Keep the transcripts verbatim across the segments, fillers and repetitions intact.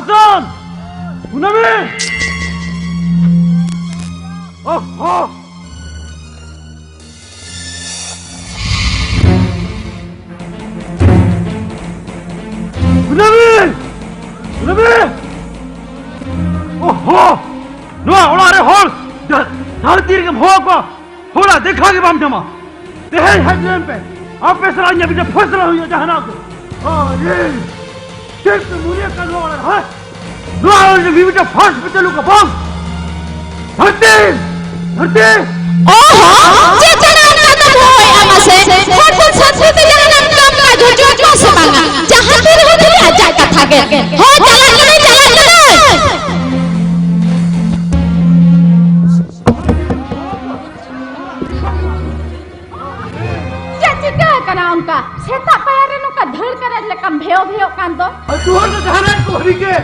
ᱪᱚᱱ! ᱠᱩᱱᱟᱹᱢᱤ! ᱚᱦᱚ! ᱠᱩᱱᱟᱹᱢᱤ! ᱠᱩᱱᱟᱹᱢᱤ! ᱚᱦᱚ! ᱱᱚᱣᱟ ᱚᱲᱟᱜ ᱨᱮ ᱦᱚᱲ ᱫᱟ-, ᱫᱷᱟᱹᱨᱛᱤ ᱨᱮᱜᱮᱢ ᱦᱚᱦᱚ ᱠᱚᱣᱟ, ᱦᱚᱲᱟᱜ ᱫᱮᱠᱷᱟ ᱜᱮ ᱵᱟᱢ ᱧᱟᱢᱟ᱾ ᱛᱮᱦᱮᱧ ᱦᱮᱡ ᱞᱮᱱ ᱯᱮ, ᱟᱯᱮ ᱥᱟᱞᱟᱜ ᱤᱧᱟᱹᱜ ᱢᱤᱫᱴᱮᱱ ᱯᱷᱚᱭᱥᱟᱞᱟ ᱦᱩᱭᱩᱜᱼᱟ ᱡᱟᱦᱟᱱᱟᱜ ᱜᱮ᱾ ᱟᱨᱮ, ᱪᱮᱫ ᱯᱮ ᱢᱚᱱᱮ ᱠᱟᱱ ᱱᱚᱣᱟ ᱚᱲᱟᱜ ᱨᱮ, ᱦᱮᱸ? ᱱᱚᱣᱟ ᱚᱲᱟᱜ ᱨᱮ ᱢᱤᱫᱴᱮᱱ ᱯᱷᱚᱨᱥ ᱯᱮ ᱪᱟᱹᱞᱩ ᱠᱟᱜ ᱵᱟᱝ? ᱫᱷᱟᱹᱨᱛᱤ! ᱫᱷᱟᱹᱨᱛᱤ! ᱚᱦᱚ, ᱪᱮᱫ ᱠᱟᱱᱟ ᱚᱱᱠᱟ ᱫᱚ ᱵᱚᱦᱚᱜ ᱮ ᱮᱢᱟ ᱥᱮ? ᱦᱚᱲ ᱴᱷᱮᱱ ᱥᱟᱹᱱᱛᱤ ᱛᱮ ᱡᱟᱦᱟᱱᱟᱜ ᱠᱟᱢ ᱠᱟᱡᱽ ᱦᱚᱪᱚ ᱠᱚᱣᱟ ᱥᱮ ᱵᱟᱝᱟ? ᱡᱟᱦᱟᱸ ᱛᱤ ᱨᱮᱦᱚᱸ ᱠᱷᱟᱹᱞᱤ ᱟᱡᱟᱜ ᱠᱟᱛᱷᱟ ᱜᱮ᱾ ᱦᱚᱸ, ᱪᱟᱞᱟᱜ ᱠᱟᱹᱱᱟᱹᱧ, ᱪᱟᱞᱟᱜ ᱠᱟᱹᱱᱟᱹᱧ᱾ ᱪᱮᱫ ᱪᱤᱠᱟᱹ ᱟᱠᱟᱱᱟ ᱚᱱᱠᱟ? ᱥᱮᱛᱟᱜ ᱯᱟᱭᱟᱨ ᱨᱮ ᱱᱚᱝᱠᱟ ᱫᱷᱟᱹᱲ ᱠᱟᱨᱮᱡ ᱞᱮᱠᱟᱢ ᱵᱷᱮᱭᱚ ᱵᱷᱮᱭᱚᱜ ᱠᱟᱱ ᱫᱚ? ᱟᱹᱛᱩ ᱦᱚᱲ ᱫᱚ ᱡᱟᱦᱟᱱᱟᱜ ᱠᱚ ᱦᱟᱹᱵᱤ ᱜᱮ᱾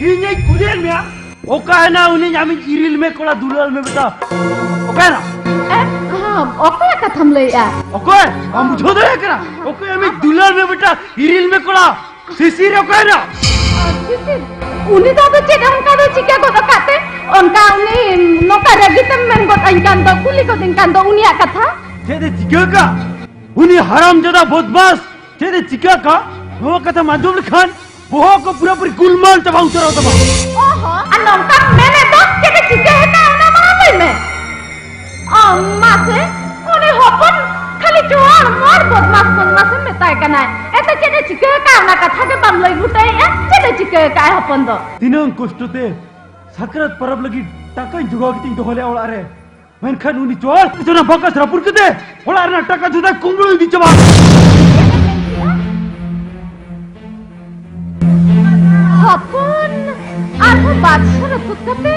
ᱤᱧᱤᱧ ᱠᱩᱞᱤᱭᱮᱫ ᱢᱮᱭᱟ, ᱚᱠᱟᱭᱮᱱᱟ ᱩᱱᱤ ᱟᱢᱤᱡ ᱤᱨᱤᱞ ᱢᱮ ᱠᱚᱲᱟ, ᱫᱩᱞᱟᱹᱲ ᱢᱮ ᱵᱮᱴᱟ? ᱚᱠᱟᱭᱮᱱᱟ? ᱮ, ᱦᱚᱸ, ᱚᱠᱚᱭᱟᱜ ᱠᱟᱛᱷᱟᱢ ᱞᱟᱹᱭᱮᱜᱼᱟ? ᱚᱠᱚᱭ? ᱵᱟᱢ ᱵᱩᱡᱷᱟᱹᱣ ᱫᱟᱲᱮᱭᱟᱜ ᱠᱟᱱᱟ? ᱚᱠᱚᱭ ᱟᱢᱤᱡ ᱫᱩᱞᱟᱹᱲ ᱢᱮ ᱵᱮᱴᱟ, ᱤᱨᱤᱞ ᱢᱮ ᱠᱚᱲᱟ? ᱥᱤᱥᱤᱨ ᱚᱠᱟᱭᱮᱱᱟ? ᱥᱤᱥᱤᱨ? ᱩᱱᱤ ᱫᱚ ᱟᱫᱚ ᱪᱮᱫ ᱚᱱᱠᱟ ᱫᱚ ᱪᱤᱠᱟᱹ ᱜᱚᱫ ᱟᱠᱟᱫ ᱛᱮ? ᱚᱱᱠᱟ ᱩᱱᱤ ᱱᱚᱝᱠᱟ ᱨᱟᱹᱜᱤ ᱛᱮᱢ ᱢᱮᱱ ᱜᱚᱫ ᱟᱹᱧ ᱠᱟᱱ ᱫᱚ, ᱠᱩᱞᱤ ᱜᱚᱫᱤᱧ ᱠᱟᱱ ᱫᱚ ᱩᱱᱤᱭᱟᱜ ᱠᱟᱛᱷᱟ? ᱪᱮᱫ ᱮ ᱪᱤᱠᱟᱹ ᱠᱟᱜ? ᱩᱱᱤ ᱦᱟᱨᱟᱢ ᱡᱟᱫᱟ ᱵᱚᱫᱢᱟᱥ ᱪᱮᱫ ᱮ ᱪᱤᱠᱟᱹ ᱠᱟᱜ? ᱱᱚᱣᱟ ᱠᱟᱛᱷᱟᱢ ᱟᱸᱡᱚᱢ ᱞᱮᱠᱷᱟᱱ ᱵᱚᱦᱚᱜ ᱠᱚ ᱯᱩᱨᱟᱹᱯᱩᱨᱤ ᱜᱩᱞᱢᱟᱞ ᱪᱟᱵᱟ ᱩᱛᱟᱹᱨᱚᱜ ᱛᱟᱢᱟ᱾ ᱚᱦᱚ, ᱟᱨ ᱱᱚᱝᱠᱟᱢ ᱢᱮᱱᱮᱫ ᱫᱚ ᱪᱮᱫ ᱮ ᱪᱤᱠᱟᱹ ᱟᱠᱟᱫ ᱚᱱᱟ ᱢᱟ ᱞᱟᱹᱭ ᱢᱮ᱾ ᱚ, ᱢᱟᱥᱮ, ᱩᱱᱤ ᱦᱚᱯᱚᱱ ᱠᱷᱟᱹᱞᱤ ᱪᱚᱲ ᱢᱚᱲ ᱵᱚᱫᱢᱟᱥ ᱵᱚᱫᱢᱟᱥ ᱮᱢ ᱢᱮᱛᱟᱭ ᱠᱟᱱᱟᱭ᱾ ᱮᱱᱛᱮ ᱪᱮᱫ ᱮ ᱪᱤᱠᱟᱹ ᱟᱠᱟᱫ ᱚᱱᱟ ᱠᱟᱛᱷᱟ ᱜᱮ ᱵᱟᱢ ᱞᱟᱹᱭ ᱵᱩᱴᱟᱹᱭᱮᱫᱼᱟ? ᱪᱮᱫ ᱮ ᱪᱤᱠᱟᱹ ᱟᱠᱟᱫ ᱦᱚᱯᱚᱱ ᱫᱚ? ᱛᱤᱱᱟᱹᱝ ᱠᱚᱥᱴᱚ ᱛᱮ ᱥᱟᱠᱨᱟᱛ ᱯᱚᱨᱚᱵᱽ ᱞᱟᱹᱜᱤᱫ ᱴᱟᱠᱟᱧ ᱡᱚᱜᱟᱲ ᱠᱟᱛᱮᱧ ᱫᱚᱦᱚ ᱞᱮᱫᱼᱟ ᱚᱲᱟᱜ ᱨᱮ, ᱢᱮᱱᱠᱷᱟᱱ ᱩᱱᱤ ᱪᱚᱲ ᱚᱱᱟ ᱵᱟᱠᱟᱥ ᱨᱟᱹᱯᱩᱫ ᱠᱟᱛᱮ ᱚᱲᱟᱜ ᱨᱮᱱᱟᱜ ᱴᱟᱠᱟ ᱡᱚᱛᱚ ᱠᱩᱢᱵᱽᱲᱩ ᱤᱫᱤ ᱪᱟᱵᱟ᱾ ᱦᱚᱯᱚᱱ, ᱟᱨᱦᱚᱸ ᱵᱟᱫᱥᱟ ᱨᱟᱹᱯᱩᱫ ᱠᱟᱛᱮ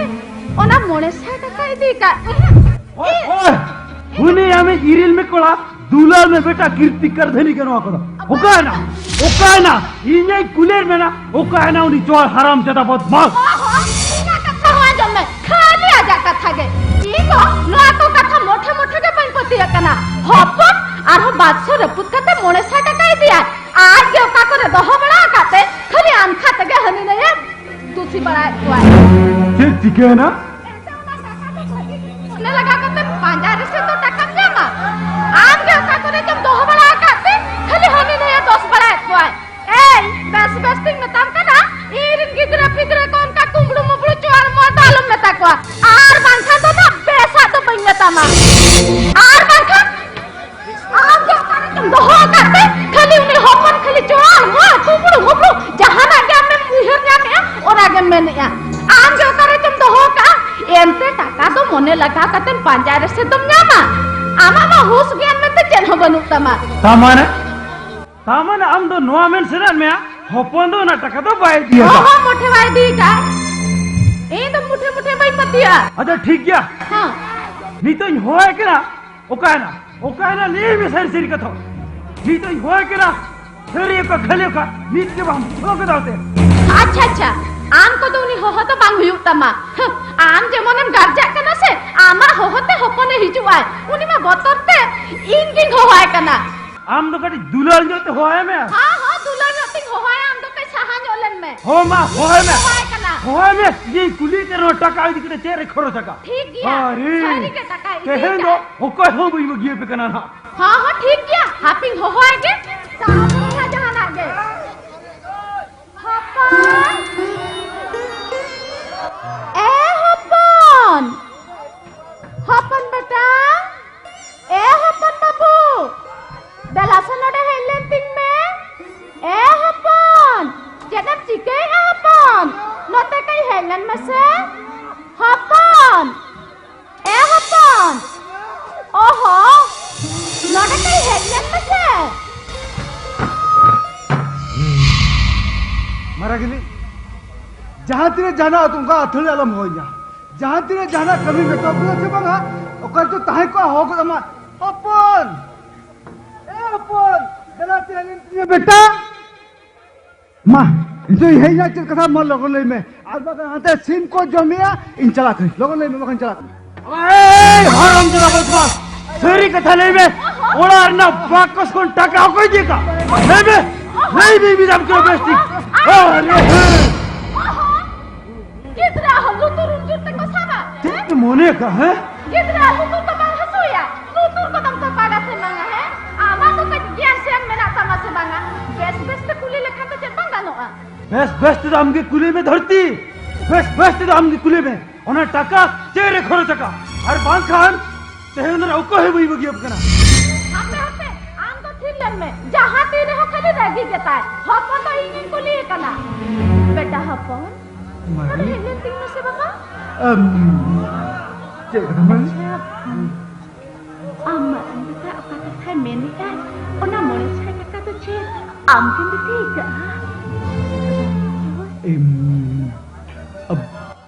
ᱚᱱᱟ ᱢᱚᱬᱮ ᱥᱟᱭ ᱴᱟᱠᱟ ᱤᱫᱤ ᱠᱟᱜ ᱢᱮ᱾ ᱳᱭ, ᱳᱭ, ᱩᱱᱤ ᱟᱢᱤᱡ ᱤᱨᱤᱞ ᱢᱮ ᱠᱚᱲᱟ, ᱫᱩᱞᱟᱹᱲ ᱢᱮ ᱵᱮᱴᱟ, ᱠᱤᱨᱛᱤ ᱠᱟᱨᱫᱷᱟᱹᱱᱤ ᱜᱮ ᱱᱚᱣᱟ ᱠᱚᱫᱚ᱾ ᱚᱠᱟᱭᱮᱱᱟ? ᱚᱠᱟᱭᱮᱱᱟ? ᱤᱧᱤᱧ ᱠᱩᱞᱤᱭᱮᱫ ᱢᱮᱱᱟ, ᱚᱠᱟᱭᱮᱱᱟ ᱩᱱᱤ ᱪᱚᱲ ᱦᱟᱨᱟᱢ ᱡᱟᱫᱟ ᱵᱚᱫᱢᱟᱥ? ᱚᱦᱚ, ᱤᱧᱟᱜ ᱠᱟᱛᱷᱟ ᱦᱚᱸ ᱟᱸᱡᱚᱢ ᱢᱮ, ᱠᱷᱟᱹᱞᱤ ᱟᱡᱟᱜ ᱠᱟᱛᱷᱟ ᱜᱮ᱾ ᱤᱧ ᱫᱚ ᱱᱚᱣᱟ ᱠᱚ ᱠᱟᱛᱷᱟ ᱢᱚᱴᱷᱮ ᱢᱚᱴᱷᱮ ᱜᱮ ᱵᱟᱹᱧ ᱯᱟᱹᱛᱭᱟᱹᱜ ᱠᱟᱱᱟ᱾ ᱦᱚᱯᱚᱱ ᱟᱨᱦᱚᱸ ᱵᱟᱫᱥᱟ ᱨᱟᱹᱯᱩᱫ ᱠᱟᱛᱮ ᱢᱚᱬᱮ ᱥᱟᱭ ᱴᱟᱠᱟ ᱤᱫᱤᱭᱟᱭ, ᱟᱡ ᱜᱮ ᱚᱠᱟ ᱠᱚᱨᱮ ᱫᱚᱦᱚ ᱵᱟᱲᱟ ᱟᱠᱟᱫ ᱛᱮ ᱠᱷᱟᱹᱞᱤ ᱟᱱᱠᱷᱟ ᱛᱮᱜᱮ ᱦᱟᱹᱱᱤ ᱱᱟᱹᱭᱮ ᱜᱮ ᱱᱟ᱾ ᱮᱱᱛᱮ ᱚᱱᱟ ᱴᱟᱠᱟ ᱫᱚ ᱵᱷᱟᱹᱜᱤ ᱡᱤᱱᱤᱥ ᱞᱮ ᱞᱟᱜᱟᱣ ᱠᱟᱛᱮ ᱯᱟᱸᱡᱟ ᱨᱮᱥᱮ ᱫᱚ ᱴᱟᱠᱟᱢ ᱧᱟᱢᱟ᱾ ᱟᱢ ᱜᱮ ᱚᱠᱟ ᱠᱚᱨᱮ ᱪᱚᱢ ᱫᱚᱦᱚ ᱵᱟᱲᱟ ᱟᱠᱟᱫ ᱛᱮ ᱠᱷᱟᱹᱞᱤ ᱦᱟᱹᱱᱤ ᱱᱟᱹᱭᱮ ᱫᱚᱥ ᱵᱟᱲᱟᱭᱮᱫ ᱠᱚᱣᱟᱭ᱾ ᱮᱭ, ᱵᱮᱥ ᱵᱮᱥ ᱛᱤᱧ ᱢᱮᱛᱟᱢ ᱠᱟᱱᱟ, ᱤᱧ ᱨᱮᱱ ᱜᱤᱫᱽᱨᱟᱹ ᱯᱤᱫᱽᱨᱟᱹ ᱠᱚ ᱚᱱᱠᱟ ᱠᱩᱢᱵᱽᱲᱩ ᱢᱩᱵᱽᱲᱩ ᱪᱚᱣᱟᱲ ᱢᱚᱣᱟᱲ ᱫᱚ ᱟᱞᱚᱢ ᱢᱮᱛᱟ ᱠᱚᱣᱟ᱾ ᱟᱨ ᱵᱟᱝᱠᱷᱟᱱ ᱫᱚ ᱱᱟᱜ ᱵᱮᱥᱟᱜ ᱫᱚ ᱵᱟᱹᱧ ᱢᱮᱛᱟᱢᱟ᱾ ᱟᱨ ᱵᱟᱝᱠᱷᱟᱱ ᱟᱢ ᱜᱮ ᱚᱠᱟ ᱨᱮᱪᱚᱢ ᱫᱚᱦᱚ ᱟᱠᱟᱫ ᱛᱮ ᱠᱷᱟᱹᱞᱤ ᱩᱱᱤ ᱦᱚᱯᱚᱱ ᱠᱷᱟᱹᱞᱤ ᱪᱚᱣᱟᱲ ᱢᱚᱣᱟᱲ ᱠᱩᱢᱵᱽᱲᱩ ᱢᱩᱵᱽᱲᱩ ᱡᱟᱦᱟᱱᱟᱜ ᱜᱮ ᱟᱢᱮᱢ ᱩᱭᱦᱟᱹᱨ ᱧᱟᱢᱮᱜᱼᱟ, ᱚᱱᱟ ᱜᱮᱢ ᱢᱮᱱᱮᱜᱼᱟ᱾ ᱟᱢ ᱜᱮ ᱚᱠᱟ ᱨᱮᱪᱚᱢ ᱫᱚᱦᱚ ᱟᱠᱟᱫᱼᱟ, ᱮᱱᱛᱮ ᱴᱟᱠᱟ ᱫᱚ ᱢᱚᱱᱮ ᱞᱟᱜᱟᱣ ᱠᱟᱛᱮᱢ ᱯᱟᱸᱡᱟ ᱨᱮᱥᱮ ᱫᱚᱢ ᱧᱟᱢᱟ᱾ ᱟᱢᱟᱜ ᱢᱟ ᱦᱩᱥ ᱜᱮᱭᱟᱱ ᱢᱮᱱᱛᱮ ᱪᱮᱫ ᱦᱚᱸ ᱵᱟᱹᱱᱩᱜ ᱛᱟᱢᱟ᱾ ᱛᱟ ᱢᱟᱱᱮ, ᱛᱟ ᱢᱟᱱᱮ ᱟᱢ ᱫᱚ ᱱᱚᱣᱟ ᱢᱮᱱ ᱥᱟᱱᱟᱭᱮᱫ ᱢᱮᱭᱟ, ᱦᱚᱯᱚᱱ ᱫᱚ ᱚᱱᱟ ᱴᱟᱠᱟ ᱫᱚ ᱵᱟᱭ ᱤᱫᱤᱭᱟ? ᱦᱚᱸ, ᱦᱚᱸ, ᱢᱩᱴᱷᱮ ᱵᱟᱭ ᱤᱫᱤ ᱟᱠᱟᱫ᱾ ᱤᱧ ᱫᱚ ᱢᱩᱴᱷᱮ, ᱢᱩᱴᱷᱮ ᱵᱟᱹᱧ ᱯᱟᱹᱛᱭᱟᱹᱜᱼᱟ᱾ ᱟᱪᱪᱷᱟ, ᱴᱷᱤᱠ ᱜᱮᱭᱟ᱾ ᱦᱮᱸ᱾ ᱱᱤᱛᱚᱜ ᱤᱧ ᱦᱚᱦᱚᱭ ᱠᱟᱱᱟ, ᱚᱠᱟᱭᱮᱱᱟ? ᱚᱠᱟᱭᱮᱱᱟ? ᱞᱟᱹᱭ ᱢᱮ ᱥᱟᱹᱨᱤ ᱥᱟᱹᱨᱤ ᱠᱟᱛᱷᱟ᱾ ᱱᱤᱛᱚᱜ ᱤᱧ ᱦᱚᱦᱚᱭ ᱠᱟᱱᱟ, ᱥᱟᱹᱨᱤ ᱚᱠᱟ ᱠᱷᱟᱹᱞᱤ ᱚᱠᱟ, ᱱᱤᱛ ᱜᱮ ᱵᱟᱢ ᱵᱩᱡᱷᱟᱹᱣ ᱠᱮᱫᱟ ᱥᱮ? ᱟᱪᱪᱷᱟ, ᱟᱪᱪᱷᱟ, ᱟᱢ ᱠᱚᱫᱚ ᱩᱱᱤ ᱦᱚᱦᱚ ᱫᱚ ᱵᱟᱝ ᱦᱩᱭᱩᱜ ᱛᱟᱢᱟ᱾ ᱦᱟᱹ, ᱟᱢ ᱡᱮᱢᱚᱱᱮᱢ ᱜᱟᱨᱡᱟᱜ ᱠᱟᱱᱟ ᱥᱮ, ᱟᱢᱟᱜ ᱦᱚᱦᱚ ᱛᱮ ᱦᱚᱯᱚᱱᱮ ᱦᱤᱡᱩᱜᱼᱟᱭ᱾ ᱩᱱᱤ ᱢᱟ ᱵᱚᱛᱚᱨ ᱛᱮ ᱤᱧ ᱜᱤᱧ ᱦᱚᱦᱚᱣᱟᱭ ᱠᱟᱱᱟ᱾ ᱟᱢ ᱫᱚ ᱠᱟᱹᱴᱤᱡ ᱫᱩᱞᱟᱹᱲ ᱧᱚᱜ ᱛᱮ ᱦᱚᱦᱚᱭ ᱢᱮ᱾ ᱦᱚᱸ, ᱦᱚᱸ, ᱫᱩᱞᱟᱹᱲ ᱧᱚᱜ ᱛᱤᱧ ᱦᱚᱦᱚᱭᱟ, ᱟᱢ ᱫᱚ ᱠᱟᱹᱡ ᱥᱟᱦᱟ ᱧᱚᱜ ᱞᱮᱱ ᱢᱮ᱾ ᱦᱚᱸ, ᱢᱟ, ᱦᱚᱦᱚᱭ ᱢᱮ᱾ ᱦᱚᱦᱚᱭ ᱠᱟᱱᱟ᱾ ᱦᱚᱦᱚᱭ ᱢᱮ᱾ ᱤᱧ ᱠᱩᱞᱤ ᱛᱮ ᱨᱮᱦᱚᱸ ᱴᱟᱠᱟ ᱤᱫᱤ ᱠᱟᱛᱮ ᱪᱮᱫ ᱨᱮ ᱠᱷᱚᱨᱚᱪ ᱟᱠᱟᱫ? ᱴᱷᱤᱠ ᱜᱮᱭᱟ᱾ ᱟᱨᱮ, ᱥᱟᱹᱨᱤ ᱜᱮ ᱴᱟᱠᱟ ᱤᱫᱤ ᱛᱮᱦᱮᱧ ᱫᱚ ᱟᱠᱟᱫ᱾ ᱚᱠᱚᱭ ᱦᱚᱸ ᱵᱟᱹᱧ ᱵᱟᱹᱜᱤᱭᱟᱯᱮ ᱠᱟᱱᱟ ᱱᱟᱦᱟᱜ᱾ ᱦᱚᱸ, ᱦᱚᱸ, ᱴᱷᱤᱠ ᱜᱮᱭᱟ᱾ ᱦᱟᱯᱮᱧ ᱦᱚᱦᱚᱣᱟᱭ ᱜᱮ᱾ ᱛᱟᱨᱯᱚᱨᱮ ᱱᱟᱦᱟᱜ ᱡᱟᱦᱟᱱᱟᱜ ᱜᱮ᱾ ᱦᱚᱯᱚᱱ! ᱮ ᱦᱚᱯᱚᱱ! ᱦᱚᱯᱚᱱ ᱵᱮᱴᱟ! ᱮ ᱦᱚᱯᱚᱱ ᱵᱟᱹᱵᱩ! ᱫᱮᱞᱟ ᱥᱮ ᱱᱚᱰᱮ ᱦᱮᱡ ᱞᱮᱱ ᱛᱤᱧ ᱢᱮ᱾ ᱮ ᱦᱚᱯᱚᱱ! ᱪᱮᱫ ᱮᱢ ᱪᱤᱠᱟᱹᱭᱮᱫᱼᱟ ᱦᱚᱯᱚᱱ? ᱱᱚᱛᱮ ᱠᱟᱹᱡ ᱦᱮᱡ ᱞᱮᱱ ᱢᱮᱥᱮ᱾ ᱦᱚᱯᱚᱱ! ᱮ ᱦᱚᱯᱚᱱ! ᱚᱦᱚ! ᱱᱚᱰᱮ ᱠᱟᱹᱡ ᱦᱮᱡ ᱞᱮᱱ ᱢᱮᱥᱮ᱾ ᱢᱟᱨᱟᱜᱤᱱᱤ, ᱡᱟᱦᱟᱸ ᱛᱤᱱᱟᱹᱜ ᱡᱟᱦᱟᱱᱟᱜ ᱚᱱᱠᱟ ᱟᱹᱛᱷᱟᱹᱲᱤ ᱟᱞᱚᱢ ᱦᱚᱦᱚᱧᱟ᱾ ᱡᱟᱦᱟᱸ ᱛᱤᱱᱟᱹᱜ ᱡᱟᱦᱟᱱᱟᱜ ᱠᱟᱹᱢᱤ ᱢᱮᱛᱟᱣ ᱠᱟᱱᱟ ᱥᱮ ᱵᱟᱝᱟ, ᱚᱠᱟ ᱨᱮᱪᱚ ᱛᱟᱦᱮᱸ ᱠᱚᱜᱼᱟ, ᱦᱚᱦᱚ ᱜᱚᱫ ᱟᱢᱟ, "ᱦᱚᱯᱚᱱ! ᱮ ᱦᱚᱯᱚᱱ! ᱫᱮᱞᱟ ᱛᱮ ᱦᱮᱡ ᱞᱮᱱ ᱛᱤᱧᱟ ᱵᱮᱴᱟ!" ᱢᱟ, ᱱᱤᱛᱚᱜ ᱤᱧ ᱦᱮᱡ ᱮᱱᱟ, ᱪᱮᱫ ᱠᱟᱛᱷᱟ? ᱢᱟ, ᱞᱚᱜᱚᱱ ᱞᱟᱹᱭ ᱢᱮ᱾ ᱟᱨ ᱵᱟᱠᱷᱟᱱ ᱦᱟᱱᱛᱮ ᱥᱤᱢ ᱠᱚ ᱡᱚᱢᱮᱜᱼᱟ, ᱤᱧ ᱪᱟᱞᱟᱜ ᱠᱟᱹᱱᱟᱹᱧ᱾ ᱞᱚᱜᱚᱱ ᱞᱟᱹᱭ ᱢᱮ, ᱵᱟᱠᱷᱟᱱ ᱪᱟᱞᱟᱜ ᱠᱟᱹᱱᱟᱹᱧ᱾ ᱮᱭ, ᱦᱟᱨᱟᱢ ᱡᱟᱫᱟ ᱵᱚᱫᱢᱟᱥ! ᱥᱟᱹᱨᱤ ᱠᱟᱛᱷᱟ ᱞᱟᱹᱭ ᱢᱮ, ᱚᱲᱟᱜ ᱨᱮᱱᱟᱜ ᱵᱟᱠᱚᱥ ᱠᱷᱚᱱ ᱴᱟᱠᱟ ᱚᱠᱚᱭ ᱤᱫᱤ ᱠᱟᱜ? ᱞᱟᱹᱭ ᱢᱮ, ᱞᱟᱹᱭ ᱢᱮ, ᱢᱮᱛᱟᱢ ᱠᱟᱱᱟ ᱵᱮᱥ ᱴᱷᱤᱠ᱾ ᱟᱨᱮ! ᱜᱤᱫᱽᱨᱟᱹ ᱦᱚᱸ ᱞᱩᱛᱩᱨ ᱨᱮᱢ ᱢᱚᱱᱮ ᱠᱟ, ᱦᱮᱸ? ᱜᱤᱫᱽᱨᱟᱹ ᱞᱩᱛᱩᱨ ᱫᱚ ᱵᱟᱝ ᱦᱟᱹᱥᱩᱭᱟ? ᱞᱩᱛᱩᱨ ᱠᱚᱫᱚᱢ ᱛᱚᱯᱟᱜᱟ ᱥᱮ ᱵᱟᱝᱟ, ᱦᱮᱸ? ᱟᱢᱟᱜ ᱫᱚ ᱠᱟᱹᱡ ᱜᱮᱭᱟᱱ ᱥᱮᱭᱟᱱ ᱢᱮᱱᱟᱜ ᱛᱟᱢᱟ ᱥᱮ ᱵᱟᱝᱟ? ᱵᱮᱥ ᱵᱮᱥ ᱛᱮ ᱠᱩᱞᱤ ᱞᱮᱠᱷᱟᱱ ᱫᱚ ᱪᱮᱫ ᱵᱟᱝ ᱜᱟᱱᱚᱜᱼᱟ? ᱵᱮᱥ ᱵᱮᱥ ᱛᱮᱫᱚ ᱟᱢᱜᱮ ᱠᱩᱞᱤ ᱢᱮ ᱫᱷᱟᱹᱨᱛᱤ, ᱵᱮᱥ ᱵᱮᱥ ᱛᱮᱫᱚ ᱟᱢᱜᱮ ᱠᱩᱞᱤ ᱢᱮ᱾ ᱚᱱᱟ ᱴᱟᱠᱟ ᱪᱮᱫ ᱨᱮ ᱠᱷᱚᱨᱚᱪ ᱟᱠᱟ? ᱟᱨ ᱵᱟᱝᱠᱷᱟᱱ ᱛᱮᱦᱮᱧ ᱚᱱᱟ ᱚᱠᱚᱭ ᱦᱚᱸ ᱵᱟᱹᱧ ᱵᱟᱹᱜᱤᱭᱟᱢ ᱠᱟᱱᱟ᱾ ᱦᱟᱯᱮ, ᱦᱟᱯᱮ, ᱟᱢ ᱫᱚ ᱛᱷᱤᱨ ᱞᱮᱱ ᱢᱮ᱾ ᱡᱟᱦᱟᱸ ᱛᱤ ᱨᱮᱦᱚᱸ ᱠᱷᱟᱹᱞᱤ ᱨᱟᱹᱜᱤ ᱜᱮᱛᱟᱭ᱾ ᱦᱚᱯᱚᱱ ᱫᱚ ᱤᱧᱤᱧ ᱠᱩᱞᱤᱭᱮ ᱠᱟᱱᱟ᱾ ᱵᱮᱴᱟ ᱦᱚᱯᱚᱱ, ᱢᱟᱹᱭ᱾ ᱱᱚᱰᱮ ᱦᱮᱡ ᱞᱮᱱ ᱛᱤᱧ ᱢᱮᱥᱮ ᱵᱟᱵᱟ᱾ ᱟᱢ, ᱪᱮᱫ ᱠᱟᱛᱷᱟ ᱢᱟᱹᱭ? ᱟᱪᱪᱷᱟ, ᱟᱢ ᱢᱟᱨᱟᱝ ᱵᱮᱴᱟ ᱚᱠᱟ ᱠᱟᱛᱷᱟᱭ ᱢᱮᱱᱮᱫᱼᱟ, ᱚᱱᱟ ᱢᱚᱬᱮ ᱥᱟᱭ ᱴᱟᱠᱟ ᱫᱚ ᱪᱮᱫ ᱟᱢ ᱜᱮᱢ ᱤᱫᱤ ᱟᱠᱟᱫᱼᱟ? ᱮᱢ, ᱟᱵ-,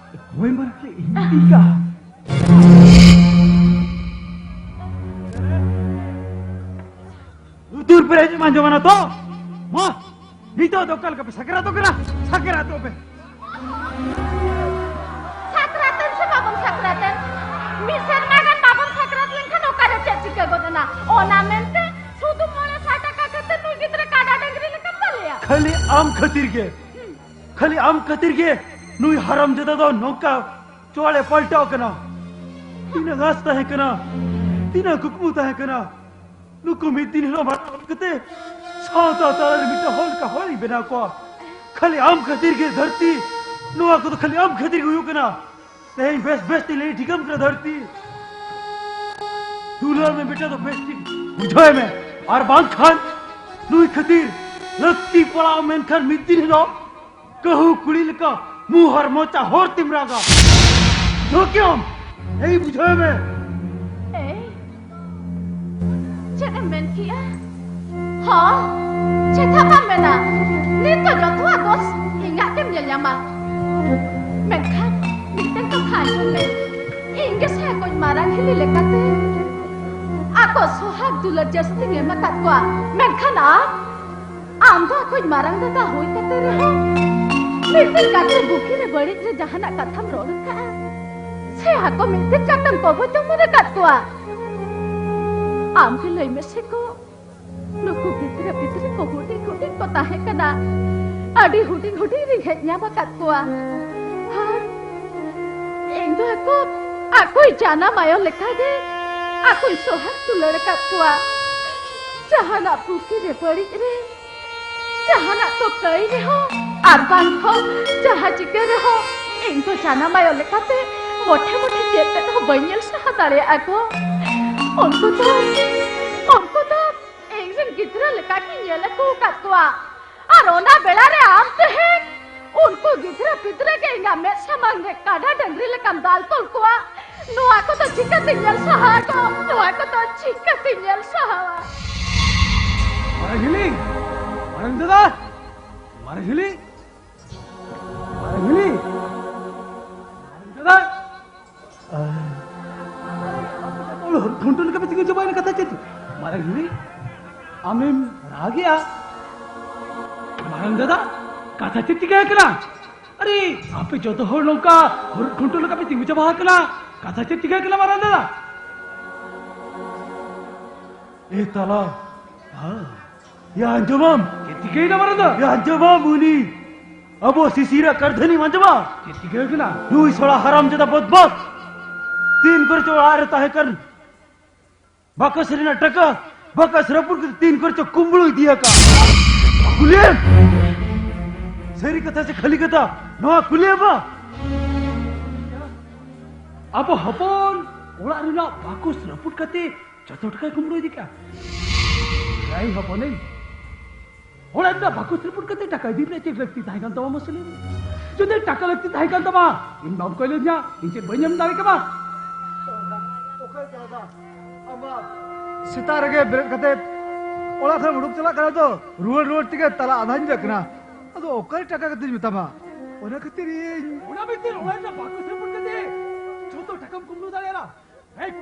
ᱦᱳᱭ ᱢᱟᱨᱟᱝ ᱤᱧ ᱤᱫᱤ ᱟᱠᱟᱫᱼᱟ᱾ ᱞᱩᱛᱩᱨ ᱯᱮᱨᱮᱡ ᱮᱢ ᱟᱸᱡᱚᱢᱟ ᱱᱟ ᱛᱚ? ᱢᱟ, ᱱᱤᱛᱚᱜ ᱫᱚ ᱚᱠᱟ ᱞᱮᱠᱟ ᱯᱮ ᱥᱟᱠᱨᱟᱛᱚᱜ ᱠᱟᱱᱟ? ᱥᱟᱠᱨᱟᱛᱚᱜ ᱯᱮ᱾ ᱥᱟᱠᱨᱟᱛᱮᱱ ᱥᱮ ᱵᱟᱵᱚᱱ ᱥᱟᱠᱨᱟᱛᱮᱱ? ᱢᱤᱫ ᱥᱮᱨᱢᱟ ᱜᱟᱱ ᱵᱟᱵᱚᱱ ᱥᱟᱠᱨᱟᱛ ᱞᱮᱱᱠᱷᱟᱱ ᱚᱠᱟᱨᱮ ᱪᱮᱫ ᱪᱤᱠᱟᱹ ᱜᱚᱫ ᱮᱱᱟ? ᱚᱱᱟ ᱢᱮᱱᱛᱮ ᱥᱩᱫᱷᱩ ᱢᱚᱬᱮ ᱥᱟᱭ ᱴᱟᱠᱟ ᱠᱟᱛᱮ ᱱᱩᱭ ᱜᱤᱫᱽᱨᱟᱹ ᱠᱟᱰᱟ ᱰᱟᱹᱝᱨᱤ ᱞᱮᱠᱟᱢ ᱵᱟᱞᱮᱭᱟ? ᱠᱷᱟᱹᱞᱤ ᱟᱢ ᱠᱷᱟᱹᱛᱤᱨ ᱜᱮ, ᱠᱷᱟᱹᱞᱤ ᱟᱢ ᱠᱷᱟᱹᱛᱤᱨ ᱜᱮ ᱱᱩᱭ ᱦᱟᱨᱟᱢ ᱡᱟᱫᱟ ᱫᱚ ᱱᱚᱝᱠᱟ ᱪᱚᱲᱮ ᱯᱟᱞᱴᱟᱣ ᱠᱟᱱᱟ᱾ ᱛᱤᱱᱟᱹᱜ ᱟᱸᱥ ᱛᱟᱦᱮᱸ ᱠᱟᱱᱟ, ᱛᱤᱱᱟᱹᱜ ᱠᱩᱠᱢᱩ ᱛᱟᱦᱮᱸ ᱠᱟᱱᱟ, ᱱᱩᱠᱩ ᱢᱤᱫ ᱫᱤᱱ ᱦᱤᱞᱳᱜ ᱢᱟᱨᱟᱝ ᱠᱟᱛᱮ ᱥᱟᱶᱛᱟ ᱛᱟᱞᱟ ᱨᱮ ᱢᱤᱫᱴᱟᱝ ᱦᱚᱲ ᱞᱮᱠᱟ ᱦᱚᱲᱤᱧ ᱵᱮᱱᱟᱣ ᱠᱚᱣᱟ᱾ ᱠᱷᱟᱹᱞᱤ ᱟᱢ ᱠᱷᱟᱹᱛᱤᱨ ᱜᱮ ᱫᱷᱟᱹᱨᱛᱤ, ᱱᱚᱣᱟ ᱠᱚᱫᱚ ᱠᱷᱟᱹᱞᱤ ᱟᱢ ᱠᱷᱟᱹᱛᱤᱨ ᱜᱮ ᱦᱩᱭᱩᱜ ᱠᱟᱱᱟ᱾ ᱛᱮᱦᱮᱧ ᱵᱮᱥ ᱵᱮᱥ ᱛᱮ ᱞᱟᱹᱭ ᱴᱷᱤᱠᱟᱹᱢ ᱠᱟᱱᱟ ᱫᱷᱟᱹᱨᱛᱤ᱾ ᱫᱩᱞᱟᱹᱲ ᱢᱮ ᱵᱮᱴᱟ ᱫᱚ ᱵᱮᱥ ᱴᱷᱤᱠ ᱵᱩᱡᱷᱟᱹᱣ ᱢᱮ, ᱟᱨ ᱵᱟᱝᱠᱷᱟᱱ ᱱᱩᱭ ᱠᱷᱟᱹᱛᱤᱨ ᱞᱟᱹᱠᱛᱤ ᱯᱟᱲᱟᱣ ᱢᱮᱱᱠᱷᱟᱱ ᱢᱤᱫ ᱫᱤᱱ ᱦᱤᱞᱳᱜ ᱠᱟᱹᱦᱩ ᱠᱩᱲᱤ ᱞᱮᱠᱟ ᱢᱩ ᱦᱚᱨ ᱢᱚᱪᱟ ᱦᱚᱨ ᱛᱮᱢ ᱨᱟᱜᱟ᱾ ᱵᱩᱡᱷᱟᱹᱣ ᱠᱮᱜᱼᱟᱢ? ᱮᱭ ᱵᱩᱡᱷᱟᱹᱣ ᱢᱮ᱾ ᱮᱭ, ᱪᱮᱫ ᱮᱢ ᱢᱮᱱ ᱠᱮᱜᱼᱟ? ᱦᱚᱸ, ᱪᱮᱫᱟᱜ ᱵᱟᱢ ᱢᱮᱱᱟ? ᱱᱤᱛ ᱫᱚ ᱡᱚᱛᱚᱣᱟᱜ ᱫᱳᱥ ᱤᱧᱟᱹᱜ ᱜᱮᱢ ᱧᱮᱞ ᱧᱟᱢᱟ᱾ ᱢᱮᱱᱠᱷᱟᱱ ᱢᱤᱫᱴᱮᱱ ᱠᱟᱛᱷᱟ ᱟᱸᱡᱚᱢ ᱢᱮ, ᱤᱧ ᱜᱮ ᱥᱮ ᱟᱠᱚᱧ ᱢᱟᱨᱟᱝ ᱦᱤᱞᱤ ᱞᱮᱠᱟᱛᱮ ᱟᱠᱚ ᱥᱚᱦᱟᱜ ᱫᱩᱞᱟᱹᱲ ᱡᱟᱹᱥᱛᱤᱧ ᱮᱢ ᱟᱠᱟᱫ ᱠᱚᱣᱟ, ᱢᱮᱱᱠᱷᱟᱱ ᱟᱢ ᱟᱢ ᱫᱚ ᱟᱠᱚᱭᱤᱡ ᱢᱟᱨᱟᱝ ᱫᱟᱫᱟ ᱦᱩᱭ ᱠᱟᱛᱮ ᱨᱮᱦᱚᱸ ᱢᱤᱫᱴᱮᱱ ᱜᱟᱛᱮ ᱵᱩᱠᱤ ᱨᱮ ᱵᱟᱹᱲᱤᱡ ᱨᱮ ᱡᱟᱦᱟᱱᱟᱜ ᱠᱟᱛᱷᱟᱢ ᱨᱚᱲ ᱟᱠᱟᱫᱼᱟ? ᱥᱮ ᱟᱠᱚ ᱢᱤᱫᱴᱮᱱ ᱠᱟᱛᱮᱢ ᱠᱚᱵᱚᱪ ᱚᱢᱚᱱ ᱟᱠᱟᱫ ᱠᱚᱣᱟ? ᱟᱢ ᱜᱮ ᱞᱟᱹᱭ ᱢᱮᱥᱮ ᱠᱚ, ᱱᱩᱠᱩ ᱜᱤᱫᱽᱨᱟᱹ ᱯᱤᱫᱽᱨᱟᱹ ᱠᱚ ᱦᱩᱰᱤᱧ ᱦᱩᱰᱤᱧ ᱠᱚ ᱛᱟᱦᱮᱸ ᱠᱟᱱᱟ, ᱟᱹᱰᱤ ᱦᱩᱰᱤᱧ ᱦᱩᱰᱤᱧ ᱨᱤᱧ ᱦᱮᱡ ᱧᱟᱢ ᱟᱠᱟᱫ ᱠᱚᱣᱟ᱾ ᱟᱨ ᱤᱧ ᱫᱚ ᱟᱠᱚ ᱟᱠᱚᱭ ᱡᱟᱱᱟᱢ ᱟᱭᱳ ᱞᱮᱠᱟᱜᱮ ᱟᱠᱚᱭ ᱥᱚᱦᱟᱜ ᱫᱩᱞᱟᱹᱲ ᱟᱠᱟᱫ ᱠᱚᱣᱟ᱾ ᱡᱟᱦᱟᱱᱟᱜ ᱵᱩᱜᱤ ᱨᱮ ᱵᱟᱹᱲᱤᱡ ᱨᱮ, ᱡᱟᱦᱟᱱᱟᱜ ᱠᱚ ᱠᱟᱹᱭ ᱨᱮᱦᱚᱸ ᱟᱨ ᱵᱟᱝᱠᱷᱟᱱ ᱡᱟᱦᱟᱸ ᱪᱤᱠᱟᱹ ᱨᱮᱦᱚᱸ, ᱤᱧ ᱫᱚ ᱡᱟᱱᱟᱢ ᱟᱭᱳ ᱞᱮᱠᱟᱛᱮ ᱢᱚᱴᱷᱮ ᱢᱚᱴᱷᱮ ᱪᱮᱫ ᱛᱮᱫ ᱦᱚᱸ ᱵᱟᱹᱧ ᱧᱮᱞ ᱥᱟᱦᱟ ᱫᱟᱲᱮᱭᱟᱜᱼᱟ ᱜᱚ᱾ ᱩᱱᱠᱩ ᱫᱚ, ᱩᱱᱠᱩ ᱫᱚ ᱤᱧ ᱨᱮᱱ ᱜᱤᱫᱽᱨᱟᱹ ᱞᱮᱠᱟ ᱜᱤᱧ ᱧᱮᱞ ᱟᱹᱜᱩ ᱟᱠᱟᱫ ᱠᱚᱣᱟ᱾ ᱟᱨ ᱚᱱᱟ ᱵᱮᱲᱟ ᱨᱮ ᱟᱢ ᱛᱮᱦᱮᱧ ᱩᱱᱠᱩ ᱜᱤᱫᱽᱨᱟᱹ ᱯᱤᱫᱽᱨᱟᱹ ᱜᱮ ᱤᱧᱟᱜ ᱢᱮᱫ ᱥᱟᱢᱟᱝ ᱨᱮ ᱠᱟᱰᱟ ᱰᱟᱹᱝᱨᱤ ᱞᱮᱠᱟᱢ ᱫᱟᱞ ᱛᱚᱞ ᱠᱚᱣᱟ᱾ ᱱᱚᱣᱟ ᱠᱚᱫᱚ ᱪᱤᱠᱟᱹᱛᱮ ᱧᱮᱞ ᱥᱟᱦᱟᱣᱟ ᱜᱚ? ᱱᱚᱣᱟ ᱠᱚᱫᱚ ᱪᱤᱠᱟᱹᱛᱮ ᱧᱮᱞ ᱥᱟᱦᱟᱣᱟ? ᱢᱟᱨᱟᱝ ᱦᱤᱞᱤ! ᱢᱟᱨᱟᱝ ᱫᱟᱫᱟ! ᱢᱟᱨᱟᱝ ᱦᱤᱞᱤ! ᱢᱟᱨᱟᱝ ᱦᱤᱞᱤ! ᱢᱟᱨᱟᱝ ᱫᱟᱫᱟ! ᱟᱨ ᱟᱯᱮ ᱫᱚ ᱦᱚᱲ ᱠᱷᱩᱱᱴᱟᱹᱣ ᱞᱮᱠᱟ ᱯᱮ ᱛᱤᱸᱜᱩ ᱪᱟᱵᱟᱭᱮᱱᱟ, ᱠᱟᱛᱷᱟ ᱪᱮᱫ? ᱢᱟᱨᱟᱝ ᱦᱤᱞᱤ, ᱟᱢᱮᱢ ᱨᱟᱜᱮᱜᱼᱟ? ᱢᱟᱨᱟᱝ ᱫᱟᱫᱟ, ᱠᱟᱛᱷᱟ ᱪᱮᱫ ᱪᱤᱠᱟᱹ ᱟᱠᱟᱱᱟ? ᱟᱨᱮ, ᱟᱯᱮ ᱡᱚᱛᱚ ᱦᱚᱲ ᱱᱚᱝᱠᱟ ᱦᱚᱲ ᱠᱷᱩᱱᱴᱟᱹᱣ ᱞᱮᱠᱟ ᱯᱮ ᱛᱤᱸᱜᱩ ᱪᱟᱵᱟ ᱟᱠᱟᱱᱟ, ᱠᱟᱛᱷᱟ ᱪᱮᱫ ᱪᱤᱠᱟᱹ ᱟᱠᱟᱱᱟ ᱢᱟᱨᱟᱝ ᱫᱟᱫᱟ? ᱮ ᱛᱟᱞᱟ᱾ ᱦᱮᱸ᱾ ᱭᱟ ᱟᱸᱡᱚᱢᱟᱢ? ᱪᱮᱫ ᱪᱤᱠᱟᱹᱭᱮᱱᱟ ᱢᱟᱨᱟᱝ ᱫᱟ? ᱭᱟ ᱟᱸᱡᱚᱢᱟᱢ ᱩᱱᱤ? ᱟᱵᱚ ᱥᱤᱥᱤᱨᱟᱜ ᱠᱟᱨᱫᱷᱟᱹᱱᱤᱢ ᱟᱸᱡᱚᱢᱟ? ᱪᱮᱫ ᱪᱤᱠᱟᱹ ᱟᱠᱟᱱᱟ? ᱱᱩᱭ ᱥᱚᱲᱟ ᱦᱟᱨᱟᱢ ᱡᱟᱫᱟ ᱵᱚᱫᱢᱟᱥ᱾ ᱛᱤᱱ ᱠᱚᱨᱮ ᱪᱚ ᱚᱲᱟᱜ ᱨᱮ ᱛᱟᱦᱮᱸ ᱠᱟᱱ ᱵᱟᱠᱚᱥ ᱨᱮᱱᱟᱜ ᱴᱟᱠᱟ, ᱵᱟᱠᱚᱥ ᱨᱟᱹᱯᱩᱫ ᱠᱟᱛᱮ ᱛᱤᱱ ᱠᱚᱨᱮ ᱪᱚ ᱠᱩᱢᱵᱽᱲᱩ ᱤᱫᱤ ᱟᱠᱟᱫ᱾ ᱠᱩᱞᱤᱭᱮᱢ? ᱥᱟᱹᱨᱤ ᱠᱟᱛᱷᱟ ᱥᱮ ᱠᱷᱟᱹᱞᱤ ᱠᱟᱛᱷᱟ? ᱱᱚᱣᱟ ᱠᱩᱞᱤᱭᱮᱢ ᱵᱟ? ᱟᱵᱚ ᱦᱚᱯᱚᱱ ᱚᱲᱟᱜ ᱨᱮᱱᱟᱜ ᱵᱟᱠᱚᱥ ᱨᱟᱹᱯᱩᱫ ᱠᱟᱛᱮ ᱡᱚᱛᱚ ᱴᱟᱠᱟᱭ ᱠᱩᱢᱵᱽᱲᱩ ᱤᱫᱤ ᱠᱟᱜᱼᱟ᱾ ᱮᱭ ᱦᱚᱯᱚᱱᱤᱧ, ᱚᱲᱟᱜ ᱨᱮᱱᱟᱜ ᱵᱟᱠᱚᱥ ᱨᱟᱹᱯᱩᱫ ᱠᱟᱛᱮ ᱴᱟᱠᱟ ᱤᱫᱤ ᱨᱮᱱᱟᱜ ᱪᱮᱫ ᱞᱟᱹᱠᱛᱤ ᱛᱟᱦᱮᱸ ᱠᱟᱱ ᱛᱟᱢᱟ ᱢᱟᱥᱮ ᱞᱟᱹᱭ ᱢᱮ? ᱡᱩᱫᱤ ᱴᱟᱠᱟ ᱞᱟᱹᱠᱛᱤ ᱛᱟᱦᱮᱸ ᱠᱟᱱ ᱛᱟᱢᱟ, ᱤᱧ ᱵᱟᱢ ᱠᱚᱭ ᱞᱮᱫᱤᱧᱟ, ᱤᱧ ᱪᱮᱫ ᱵᱟᱹᱧ ᱮᱢ ᱫᱟᱲᱮ ᱠᱮᱢᱟ? ᱚᱠᱚᱭ ᱫᱟᱫᱟ? ᱟᱢᱟᱜ ᱥᱮᱛᱟᱜ ᱨᱮᱜᱮ ᱵᱮᱨᱮᱫ ᱠᱟᱛᱮ ᱚᱲᱟᱜ ᱠᱷᱚᱱ ᱩᱰᱩᱠ ᱪᱟᱞᱟᱜ ᱠᱟᱱᱟ ᱛᱚ, ᱨᱩᱣᱟᱹᱲ ᱨᱩᱣᱟᱹᱲ ᱛᱮᱜᱮ ᱛᱟᱞᱟ ᱟᱫᱷᱟᱧ ᱵᱮᱨᱮᱫ ᱠᱟᱱᱟ᱾ ᱟᱫᱚ ᱚᱠᱟᱨᱮ ᱴᱟᱠᱟ ᱠᱟᱛᱮᱧ ᱢᱮᱛᱟᱢᱟ? ᱚᱱᱟ ᱠᱷᱟᱹᱛᱤᱨ ᱤᱧ ᱚᱱᱟ ᱢᱤᱫᱴᱮᱱ ᱚᱲᱟᱜ ᱨᱮᱱᱟᱜ ᱵᱟᱠᱚᱥ ᱨᱟᱹᱯᱩᱫ ᱠᱟᱛᱮ ᱡᱷᱚᱛᱚ ᱴᱟᱠᱟᱢ ᱠᱩᱢᱵᱽᱲᱩ ᱫᱟᱲᱮᱭᱟᱜᱼᱟ᱾ ᱦᱮᱡ!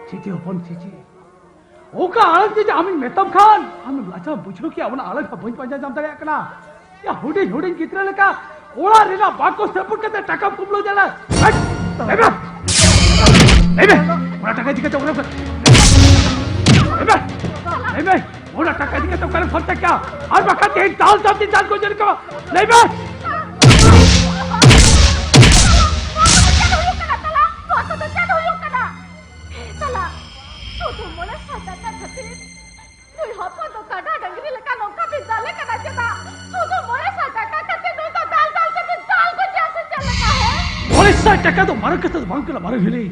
ᱪᱤᱪᱤ ᱦᱚᱯᱚᱱ, ᱪᱤᱪᱤ᱾ ᱚᱠᱟ ᱟᱲᱟᱝ ᱛᱮ ᱡᱮ ᱟᱢᱤᱧ ᱢᱮᱛᱟᱢ ᱠᱷᱟᱱ, ᱟᱢᱮᱢ ᱞᱟᱡᱟᱣ ᱵᱩᱡᱷᱟᱹᱣ ᱠᱮᱭᱟ, ᱚᱱᱟ ᱟᱲᱟᱝ ᱦᱚᱸ ᱵᱟᱹᱧ ᱯᱟᱸᱡᱟ ᱧᱟᱢ ᱫᱟᱲᱮᱭᱟᱜ ᱠᱟᱱᱟ᱾ ᱭᱟ, ᱦᱩᱰᱤᱧ ᱦᱩᱰᱤᱧ ᱜᱤᱫᱽᱨᱟᱹ ᱞᱮᱠᱟ ᱚᱲᱟᱜ ᱨᱮᱱᱟᱜ ᱵᱟᱠᱚᱥ ᱨᱟᱹᱯᱩᱫ ᱠᱟᱛᱮ ᱴᱟᱠᱟᱢ ᱠᱩᱢᱵᱽᱲᱩ ᱫᱟᱲᱮᱭᱟᱜᱼᱟ᱾ ᱦᱮᱡ! ᱞᱟᱹᱭ ᱢᱮ! ᱞᱟᱹᱭ ᱢᱮ! ᱚᱱᱟ ᱴᱟᱠᱟ ᱪᱤᱠᱟᱹ ᱪᱚ ᱚᱠᱟᱨᱮ? ᱞᱟᱹᱭ ᱢᱮ! ᱞᱟᱹᱭ ᱢᱮ! ᱚᱱᱟ ᱴᱟᱠᱟ ᱤᱫᱤ ᱠᱟᱛᱮ ᱚᱠᱟᱨᱮᱢ ᱠᱷᱚᱨᱪᱟ ᱠᱮᱜᱼᱟ? ᱟᱨ ᱵᱟᱠᱷᱟᱱ ᱛᱮᱦᱮᱧ ᱫᱟᱞ ᱫᱟᱞ ᱛᱮ ᱡᱟᱱ ᱠᱚ ᱡᱟᱹᱱᱤᱡ ᱠᱚ᱾ ᱞᱟᱹᱭ ᱢᱮ! ᱴᱟᱠᱟ ᱫᱚ ᱢᱟᱨᱟᱝ ᱠᱟᱛᱷᱟ ᱫᱚ ᱵᱟᱝ ᱠᱟᱱᱟ ᱢᱟᱨᱟᱝ ᱦᱤᱞᱤ᱾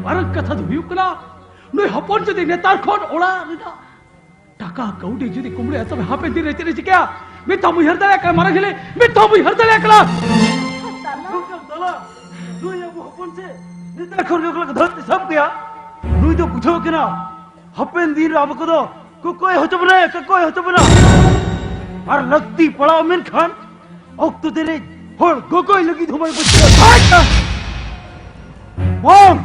ᱢᱟᱨᱟᱝ ᱠᱟᱛᱷᱟ ᱫᱚ ᱦᱩᱭᱩᱜ ᱠᱟᱱᱟ, ᱱᱩᱭ ᱦᱚᱯᱚᱱ ᱡᱩᱫᱤ ᱱᱮᱛᱟᱨ ᱠᱷᱚᱱ ᱚᱲᱟᱜ ᱨᱮᱱᱟᱜ ᱴᱟᱠᱟ ᱠᱟᱹᱣᱰᱤ ᱡᱩᱫᱤ ᱠᱩᱢᱵᱽᱲᱩᱭᱟ, ᱛᱚᱵᱮ ᱦᱟᱯᱮᱱ ᱫᱤᱱ ᱨᱮ ᱪᱮᱫ ᱮ ᱪᱤᱠᱟᱹᱭᱟ? ᱢᱤᱫ ᱫᱷᱟᱣ ᱩᱭᱦᱟᱹᱨ ᱫᱟᱲᱮᱭᱟᱜ ᱠᱟᱱᱟ ᱢᱟᱨᱟᱝ ᱦᱤᱞᱤ, ᱢᱤᱫ ᱫᱷᱟᱣ ᱩᱭᱦᱟᱹᱨ ᱫᱟᱲᱮᱭᱟᱜ ᱠᱟᱱᱟ᱾ ᱫᱟᱞᱟ, ᱱᱩᱭ ᱟᱵᱚ ᱦᱚᱯᱚᱱ ᱥᱮ ᱱᱮᱛᱟᱨ ᱠᱷᱚᱱ ᱜᱮ ᱚᱠᱟ ᱞᱮᱠᱟ ᱫᱷᱟᱹᱨᱛᱤ ᱥᱟᱵ ᱠᱮᱭᱟ, ᱱᱩᱭ ᱫᱚ ᱵᱩᱡᱷᱟᱹᱣ ᱠᱟᱱᱟ᱾ ᱦᱟᱯᱮᱱ ᱫᱤᱱ ᱨᱮ ᱟᱵᱚ ᱠᱚᱫᱚ ᱠᱚᱠᱚᱭ ᱦᱚᱪᱚ ᱵᱚᱱᱟ, ᱠᱚᱠᱚᱭ ᱦᱚᱪᱚ ᱵᱚᱱᱟ᱾ ᱟᱨ ᱞᱟᱹᱠᱛᱤ ᱯᱟᱲᱟᱣ ᱢᱮᱱᱠᱷᱟᱱ ᱚᱠᱛᱚ ᱛᱮᱨᱮ ᱦᱚᱲ ᱜᱚᱜᱚᱭ ᱞᱟᱹᱜᱤᱫ ᱦᱚᱸ ᱵᱟᱭ ᱵᱩᱡᱷᱟᱹᱣᱟ᱾ ᱵᱟᱝ!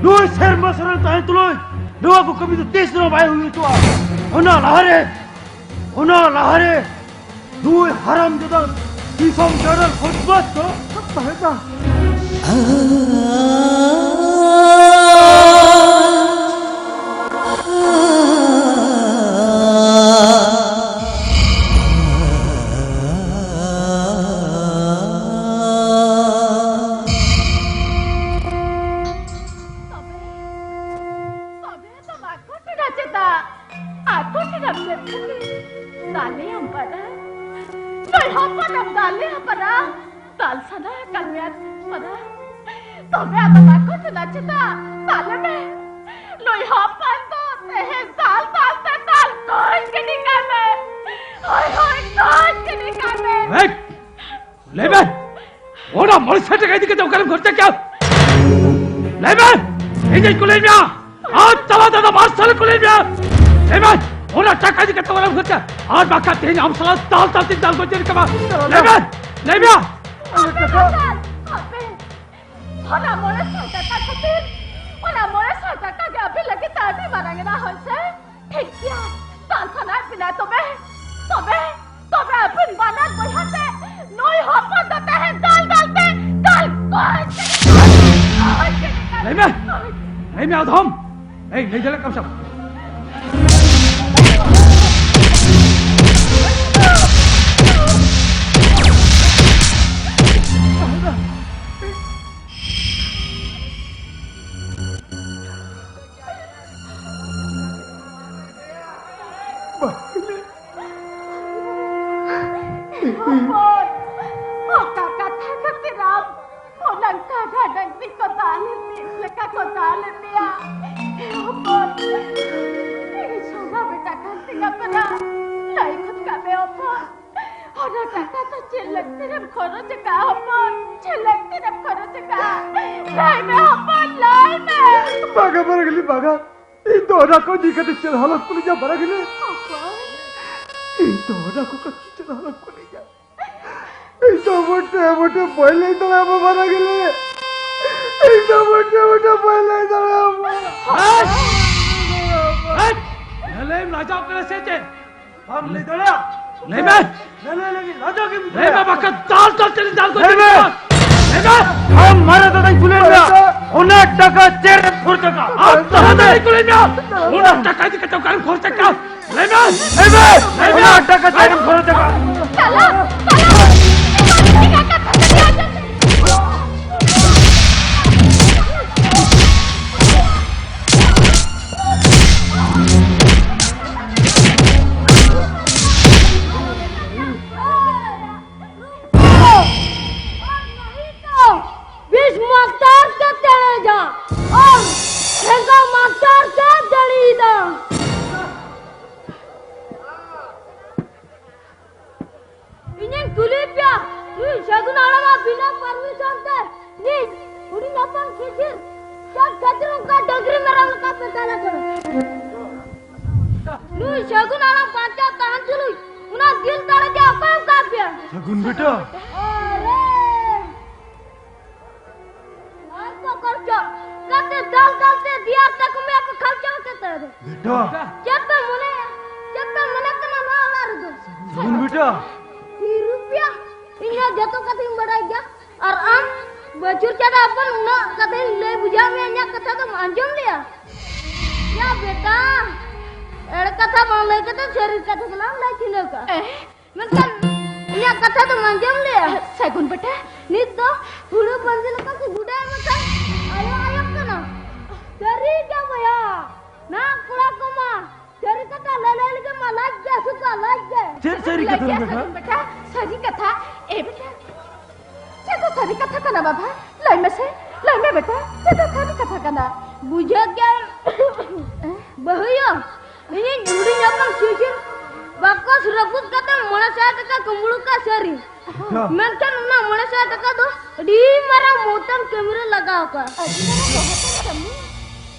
ᱱᱩᱭ ᱥᱮᱨᱢᱟ ᱥᱟᱨᱮ ᱛᱟᱦᱮᱸ ᱛᱩᱞᱩᱡ ᱱᱚᱣᱟ ᱠᱚ ᱠᱟᱹᱢᱤ ᱫᱚ ᱛᱤᱥ ᱨᱮᱦᱚᱸ ᱵᱟᱭ ᱦᱩᱭ ᱦᱚᱪᱚᱜᱼᱟ᱾ ᱚᱱᱟ ᱞᱟᱦᱟᱨᱮ, ᱚᱱᱟ ᱞᱟᱦᱟᱨᱮ ᱱᱩᱭ ᱦᱟᱨᱟᱢ ᱡᱟᱫᱟ ᱫᱤᱥᱚᱢ ᱡᱟᱱᱟᱞ ᱵᱚᱫᱢᱟᱥ ᱫᱚ ᱛᱟᱦᱮᱸᱱᱟ᱾ ᱛᱚᱵᱮ, ᱛᱚᱵᱮ ᱫᱚ ᱵᱟᱠᱚ ᱥᱮᱬᱟ ᱪᱮᱫᱟ᱾ ᱟᱠᱚ ᱥᱮᱬᱟ ᱪᱮᱫ ᱠᱷᱟᱹᱛᱤᱨ ᱫᱟᱞᱮᱭᱟᱢ ᱯᱟᱨᱟ᱾ ᱱᱩᱭ ᱦᱚᱯᱚᱱᱮᱢ ᱫᱟᱞᱮᱭᱟ ᱯᱟᱨᱟ᱾ ᱫᱟᱞ ᱥᱟᱱᱟ ᱟᱠᱟᱫ ᱢᱮᱭᱟ ᱯᱟᱨᱟ᱾ ᱛᱚᱵᱮ ᱟᱫᱚ ᱵᱟᱠᱚ ᱥᱮᱬᱟ ᱪᱮᱫᱟ᱾ ᱫᱟᱞᱮ ᱢᱮ᱾ ᱱᱩᱭ ᱦᱚᱯᱚᱱ ᱫᱚ ᱛᱮᱦᱮᱧ ᱫᱟᱞ ᱫᱟᱞ ᱛᱮ ᱫᱟᱞ ᱠᱚᱧ ᱜᱤᱰᱤ ᱠᱟᱭ ᱢᱮ᱾ ᱦᱳᱭ, ᱦᱳᱭ, ᱠᱚᱧ ᱜᱤᱰᱤ ᱠᱟᱭ ᱢᱮ᱾ ᱦᱮᱴ! ᱞᱟᱹᱭ ᱢᱮ, ᱚᱱᱟ ᱢᱚᱬᱮ ᱥᱟᱭ ᱴᱟᱠᱟ ᱤᱫᱤ ᱠᱟᱛᱮ ᱚᱠᱟᱨᱮᱢ ᱠᱷᱚᱨᱪᱟ ᱠᱮᱭᱟ? ᱞᱟᱹᱭ ᱢᱮ, ᱤᱧᱤᱧ ᱠᱩᱞᱤᱭᱮᱫ ᱢᱮᱭᱟ, ᱟᱨ ᱛᱟᱞᱟ ᱫᱟᱫᱟ ᱢᱟᱨᱥᱟᱞᱮ ᱠᱩᱞᱤᱭᱮᱫ ᱢᱮᱭᱟ᱾ ᱞᱟᱹᱭ ᱢᱮ, ᱚᱱᱟ ᱴᱟᱠᱟ ᱤᱫᱤ ᱠᱟᱛᱮ ᱚᱠᱟᱨᱮᱢ ᱠᱷᱚᱨᱪᱟ? ᱟᱨ ᱵᱟᱠᱷᱟᱱ ᱛᱮᱦᱮᱧ ᱟᱢ ᱥᱟᱞᱟᱜ ᱫᱟᱞ ᱫᱟᱞ ᱛᱮᱧ ᱫᱟᱞ ᱜᱚᱡ ᱠᱟᱢᱟ᱾ ᱞᱟᱹᱭ ᱢᱮ, ᱞᱟᱹᱭ ᱢᱮᱭᱟ᱾ ᱟᱯᱮ ᱫᱚ ᱪᱮᱫ? ᱟᱯᱮ ᱚᱱᱟ ᱢᱚᱬᱮ ᱥᱟᱭ ᱴᱟᱠᱟ ᱠᱷᱟᱹᱛᱤᱨ, ᱚᱱᱟ ᱢᱚᱬᱮ ᱥᱟᱭ ᱴᱟᱠᱟ ᱜᱮ ᱟᱯᱮ ᱞᱟᱹᱜᱤᱫ ᱛᱮ ᱟᱹᱰᱤ ᱢᱟᱨᱟᱝ ᱮᱱᱟ, ᱦᱳᱭ ᱥᱮ? ᱴᱷᱤᱠ ᱜᱮᱭᱟ, ᱫᱟᱞ ᱥᱟᱱᱟᱭᱮᱫ ᱵᱤᱱᱟ ᱛᱚᱵᱮ, ᱛᱚᱵᱮ, ᱛᱚᱵᱮ ᱟᱹᱵᱤᱱ ᱵᱟᱱᱟᱨ ᱵᱚᱭᱦᱟ ᱛᱮ ᱱᱩᱭ ᱦᱚᱯᱚᱱ ᱫᱚ ᱛᱮᱦᱮᱧ ᱫᱟᱞ ᱫᱟᱞ ᱛᱮ ᱫᱟᱞ ᱠᱚ ᱞᱟᱹᱭ ᱢᱮ, ᱞᱟᱹᱭ ᱢᱮ ᱟᱫᱷᱚᱢ, ᱮᱭ ᱞᱟᱹᱭ ᱫᱟᱲᱮᱭᱟᱜ ᱠᱟᱱᱟᱢ ᱥᱮ ᱵᱟᱝ? ᱦᱚᱯᱚᱱ, ᱚᱠᱟ ᱠᱟᱛᱷᱟ ᱠᱷᱟᱹᱛᱤᱨ ᱟᱢ ᱚᱱᱟᱢ ᱞᱮᱫ ᱢᱮᱭᱟ᱾ ᱦᱚᱯᱚᱱ, ᱤᱧ ᱥᱚᱱᱟ ᱵᱮᱴᱟ ᱠᱟᱱ ᱛᱤᱧᱟ ᱯᱮᱲᱟ᱾ ᱞᱟᱹᱭ ᱜᱚᱫ ᱠᱟᱜ ᱢᱮ ᱦᱚᱯᱚᱱ, ᱚᱱᱟ ᱴᱟᱠᱟ ᱫᱚ ᱪᱮᱫ ᱞᱟᱹᱠᱛᱤ ᱨᱮᱢ ᱠᱷᱚᱨᱚᱪ ᱟᱠᱟᱜᱼᱟ ᱦᱚᱯᱚᱱ? ᱪᱮᱫ ᱞᱟᱹᱠᱛᱤ ᱨᱮᱢ ᱠᱷᱚᱨᱚᱪ ᱟᱠᱟᱜᱼᱟ? ᱞᱟᱹᱭ ᱢᱮ ᱦᱚᱯᱚᱱ, ᱞᱟᱹᱭ ᱢᱮ᱾ ᱵᱟᱝᱟ ᱵᱟᱨᱟᱜᱤᱞᱤ, ᱵᱟᱝᱟ᱾ ᱤᱧ ᱫᱚ ᱚᱱᱟ ᱠᱚ ᱤᱫᱤ ᱠᱟᱛᱮ ᱪᱮᱫ ᱦᱚᱸ ᱟᱞᱚᱢ ᱠᱩᱞᱤᱧᱟ ᱵᱟᱨᱟᱜᱤᱞᱤ᱾ ᱦᱚᱯᱚᱱ᱾ ᱤᱧ ᱫᱚ ᱚᱱᱟ ᱠᱚ ᱠᱟᱛᱷᱟ ᱪᱮᱫ ᱦᱚᱸ ᱟᱞᱚᱢ ᱠᱩᱞᱤᱧᱟ᱾ ᱤᱧ ᱫᱚ ᱢᱚᱴᱮ ᱢᱚᱴᱮ ᱵᱟᱹᱧ ᱞᱟᱹᱭ ᱫᱟᱲᱮᱭᱟᱢᱟ ᱵᱟᱨᱟᱜᱤᱞᱤ᱾ ᱤᱧ ᱫᱚ ᱢᱚᱴᱮ ᱢᱚᱴᱮ ᱵᱟᱹᱧ ᱞᱟᱹᱭ ᱫᱟᱲᱮᱭᱟᱢᱟ᱾ ᱦᱮᱸ? ᱦᱮᱸ? ᱞᱟᱹᱞᱟᱹᱭᱮᱢ ᱞᱟᱡᱟᱣ ᱠᱟᱱᱟ ᱥᱮ ᱪᱮᱫ? ᱵᱟᱢ ᱞᱟᱹᱭ ᱫᱟᱲᱮᱭᱟᱜᱼᱟ? ᱞᱟᱹᱭ ᱢᱮ᱾ ᱞᱟᱹᱞᱟᱹᱭ ᱞᱟᱹᱜᱤᱫ ᱞᱟᱡᱟᱣ ᱜᱮᱢ ᱞᱟᱹᱭ ᱢᱮ, ᱵᱩᱡᱷᱟᱹᱣᱟ? ᱵᱟᱠᱷᱟᱱ ᱫᱟᱞ ᱫᱟᱞ ᱛᱮ ᱫᱟᱞ ᱜᱚᱡ ᱞᱟᱹᱭ ᱢᱮ᱾ ᱠᱟᱢᱟ᱾ ᱞᱟᱹᱭ ᱢᱮ᱾ ᱟᱢ ᱢᱟᱨᱮ ᱫᱟᱫᱟᱧ ᱠᱩᱞᱤᱭᱮᱫ ᱢᱮᱭᱟ, ᱚᱱᱟ ᱴᱟᱠᱟ ᱪᱮᱫ ᱨᱮᱢ ᱠᱷᱚᱨᱪ ᱟᱠᱟᱫᱼᱟ? ᱟᱢ ᱢᱟᱨᱮ ᱫᱟᱫᱟᱧ ᱠᱩᱞᱤᱭᱮᱫ ᱢᱮᱭᱟ, ᱚᱱᱟ ᱴᱟᱠᱟ ᱤᱫᱤ ᱠᱟᱛᱮ ᱚᱠᱟᱨᱮᱢ ᱠᱷᱚᱨᱪ ᱟᱠᱟᱫᱼᱟ? ᱞᱟᱹᱭ ᱢᱮ! ᱞᱟᱹᱭ ᱢᱮ! ᱚᱱᱟ ᱴᱟᱠᱟ ᱪᱮᱫ ᱮᱢ ᱠᱷᱚᱨᱚᱪ ᱟᱠᱟᱫ? ᱪᱟᱞᱟᱜ! ᱪᱟᱞᱟᱜ! ᱤᱧ ᱢᱟ ᱱᱤᱛᱚᱜ ᱠᱟᱛᱷᱟ ᱠᱟᱱ ᱜᱮᱭᱟ᱾ ᱵᱤᱥ ᱢᱟᱥᱴᱟᱨ ᱛᱮ ᱛᱮᱨᱮᱡᱟ ᱟᱨ ᱴᱷᱮᱸᱜᱟ ᱢᱟᱥᱴᱟᱨ ᱛᱮ ᱫᱟᱲᱮᱭᱮᱫᱟ᱾ ᱤᱧᱤᱧ ᱠᱩᱞᱤ ᱯᱮᱭᱟ, ᱱᱩᱭ ᱥᱟᱹᱜᱩᱱ ᱦᱟᱲᱟᱢᱟᱜ ᱵᱤᱱᱟᱹ permission ᱛᱮ ᱱᱤᱡ ᱦᱩᱰᱤᱧ ᱦᱚᱯᱚᱱ ᱠᱷᱤᱡᱤᱨ ᱪᱮᱫ ᱠᱷᱟᱹᱛᱤᱨ ᱚᱱᱠᱟ ᱰᱟᱹᱝᱨᱤ ᱢᱮᱨᱚᱢ ᱞᱮᱠᱟ ᱯᱮ ᱫᱟᱬᱟ ᱠᱟᱱᱟ? ᱱᱩᱭ ᱥᱟᱹᱜᱩᱱ ᱦᱟᱲᱟᱢ ᱵᱟᱧᱪᱟᱣ ᱛᱟᱦᱮᱱ ᱛᱩᱞᱩᱡ ᱚᱱᱟ ᱫᱤᱞ ᱫᱟᱲᱮ ᱜᱮ ᱚᱠᱚᱭ ᱮᱢ ᱠᱟᱜ ᱯᱮᱭᱟ? ᱥᱟᱹᱜᱩᱱ ᱵᱮᱴᱟ᱾ ᱟᱨᱮ! ᱟᱨ ᱠᱚ ᱠᱷᱚᱨᱪᱟ ᱠᱟᱛᱮ ᱫᱟᱞ ᱫᱟᱞ ᱛᱮ ᱫᱤᱭᱟᱨ ᱛᱟᱠᱚ ᱢᱮ ᱟᱯᱮ ᱠᱷᱚᱨᱪᱟ ᱠᱟᱛᱮ ᱫᱚ᱾ ᱵᱮᱴᱟ᱾ ᱪᱮᱫ ᱯᱮ ᱢᱚᱱᱮᱭᱟ? ᱪᱮᱫ ᱯᱮ ᱢᱚᱱᱮ ᱠᱟᱱᱟ ᱱᱚᱣᱟ ᱚᱲᱟᱜ ᱨᱮᱫᱚ? ᱥᱟᱹᱜᱩᱱ ᱵᱮᱴᱟ᱾ ᱛᱤ ᱨᱩᱯᱤᱭᱟ, ᱤᱧ ᱦᱚᱸ ᱡᱚᱛᱚ ᱠᱟᱛᱷᱟᱧ ᱵᱟᱰᱟᱭ ᱜᱮᱭᱟ᱾ ᱟᱨ ᱟᱢ ᱵᱟᱹᱪᱩᱨ ᱪᱟᱰᱟ ᱦᱚᱯᱚᱱ ᱩᱱᱟᱹᱜ ᱠᱟᱛᱷᱟᱧ ᱞᱟᱹᱭ ᱵᱩᱡᱷᱟᱹᱣ ᱢᱮᱭᱟ, ᱤᱧᱟᱹᱜ ᱠᱟᱛᱷᱟ ᱫᱚᱢ ᱟᱸᱡᱚᱢ ᱞᱮᱭᱟ? ᱭᱟ ᱵᱮᱴᱟ, ᱮᱲ ᱠᱟᱛᱷᱟ ᱵᱟᱝ ᱞᱟᱹᱭ ᱠᱟᱛᱮ ᱥᱟᱹᱨᱤ ᱠᱟᱛᱷᱟ ᱜᱮᱞᱟᱝ ᱞᱟᱹᱭ ᱪᱷᱤᱰᱟᱹᱣ ᱠᱟᱜᱼᱟ᱾ ᱮ? ᱢᱮᱱᱠᱷᱟᱱ ᱤᱧᱟᱹᱜ ᱠᱟᱛᱷᱟ ᱫᱚᱢ ᱟᱸᱡᱚᱢ ᱞᱮᱭᱟ? ᱥᱟᱹᱜᱩᱱ ᱵᱮᱴᱟ᱾ ᱱᱤᱛ ᱫᱚ ᱦᱩᱲᱩ ᱵᱟᱸᱫᱤ ᱞᱮᱠᱟ ᱠᱚ ᱜᱩᱰᱟᱹ ᱮᱢ ᱟᱠᱟᱱ ᱟᱭᱳ ᱟᱭᱳ ᱠᱟᱱᱟ᱾ ᱥᱟᱹᱨᱤ ᱜᱮ ᱵᱚᱭᱦᱟ, ᱱᱟ ᱠᱚᱲᱟ ᱠᱚᱢᱟ ᱥᱟᱹᱨᱤ ᱠᱟᱛᱷᱟ ᱞᱟᱹᱞᱟᱹᱭ ᱞᱟᱹᱜᱤᱫ ᱢᱟ ᱞᱟᱡ ᱜᱮ ᱦᱟᱹᱥᱩ ᱠᱚᱣᱟ, ᱞᱟᱡ ᱜᱮ᱾ ᱪᱮᱫ ᱥᱟᱹᱨᱤ ᱞᱟᱹᱭ ᱠᱟᱛᱷᱟ ᱜᱮᱭᱟ ᱵᱮᱴᱟ? ᱥᱟᱹᱜᱩᱱ ᱵᱮᱴᱟ, ᱥᱟᱹᱨᱤ ᱠᱟᱛᱷᱟ᱾ ᱮ ᱵᱮᱴᱟ, ᱪᱮᱫ ᱫᱚ ᱥᱟᱹᱨᱤ ᱠᱟᱛᱷᱟ ᱠᱟᱱᱟ ᱵᱟᱵᱟ? ᱞᱟᱹᱭ ᱢᱮᱥᱮ᱾ ᱞᱟᱹᱭ ᱢᱮ ᱵᱮᱴᱟ, ᱪᱮᱫ ᱫᱚ ᱥᱟᱹᱨᱤ ᱠᱟᱛᱷᱟ ᱠᱟᱱᱟ? ᱵᱩᱡᱷᱟᱹᱣ ᱜᱮᱭᱟᱢ ᱵᱟᱹᱦᱩᱭᱳ, ᱤᱧᱤᱡ ᱦᱩᱰᱤᱧ ᱦᱚᱯᱚᱱ ᱥᱤᱥᱤᱨ ᱵᱟᱠᱚᱥ ᱨᱟᱹᱯᱩᱫ ᱠᱟᱛᱮ ᱢᱚᱬᱮ ᱥᱟᱭ ᱴᱟᱠᱟ ᱠᱩᱢᱵᱽᱲᱩ ᱠᱟᱜ ᱥᱟᱹᱨᱤ᱾ ᱟᱪᱪᱷᱟ᱾ ᱢᱮᱱᱠᱷᱟᱱ ᱚᱱᱟ ᱢᱚᱬᱮ ᱥᱟᱭ ᱴᱟᱠᱟ ᱫᱚ ᱟᱹᱰᱤ ᱢᱟᱨᱟᱝ ᱢᱚᱦᱚᱛᱟᱱ ᱠᱟᱹᱢᱤ ᱨᱮ ᱞᱟᱜᱟᱣ ᱠᱟᱜᱼᱟ᱾ ᱟᱹᱰᱤ ᱢᱟᱨᱟᱝ ᱢᱚᱦᱚᱛᱟᱱ ᱠᱟᱹᱢᱤ?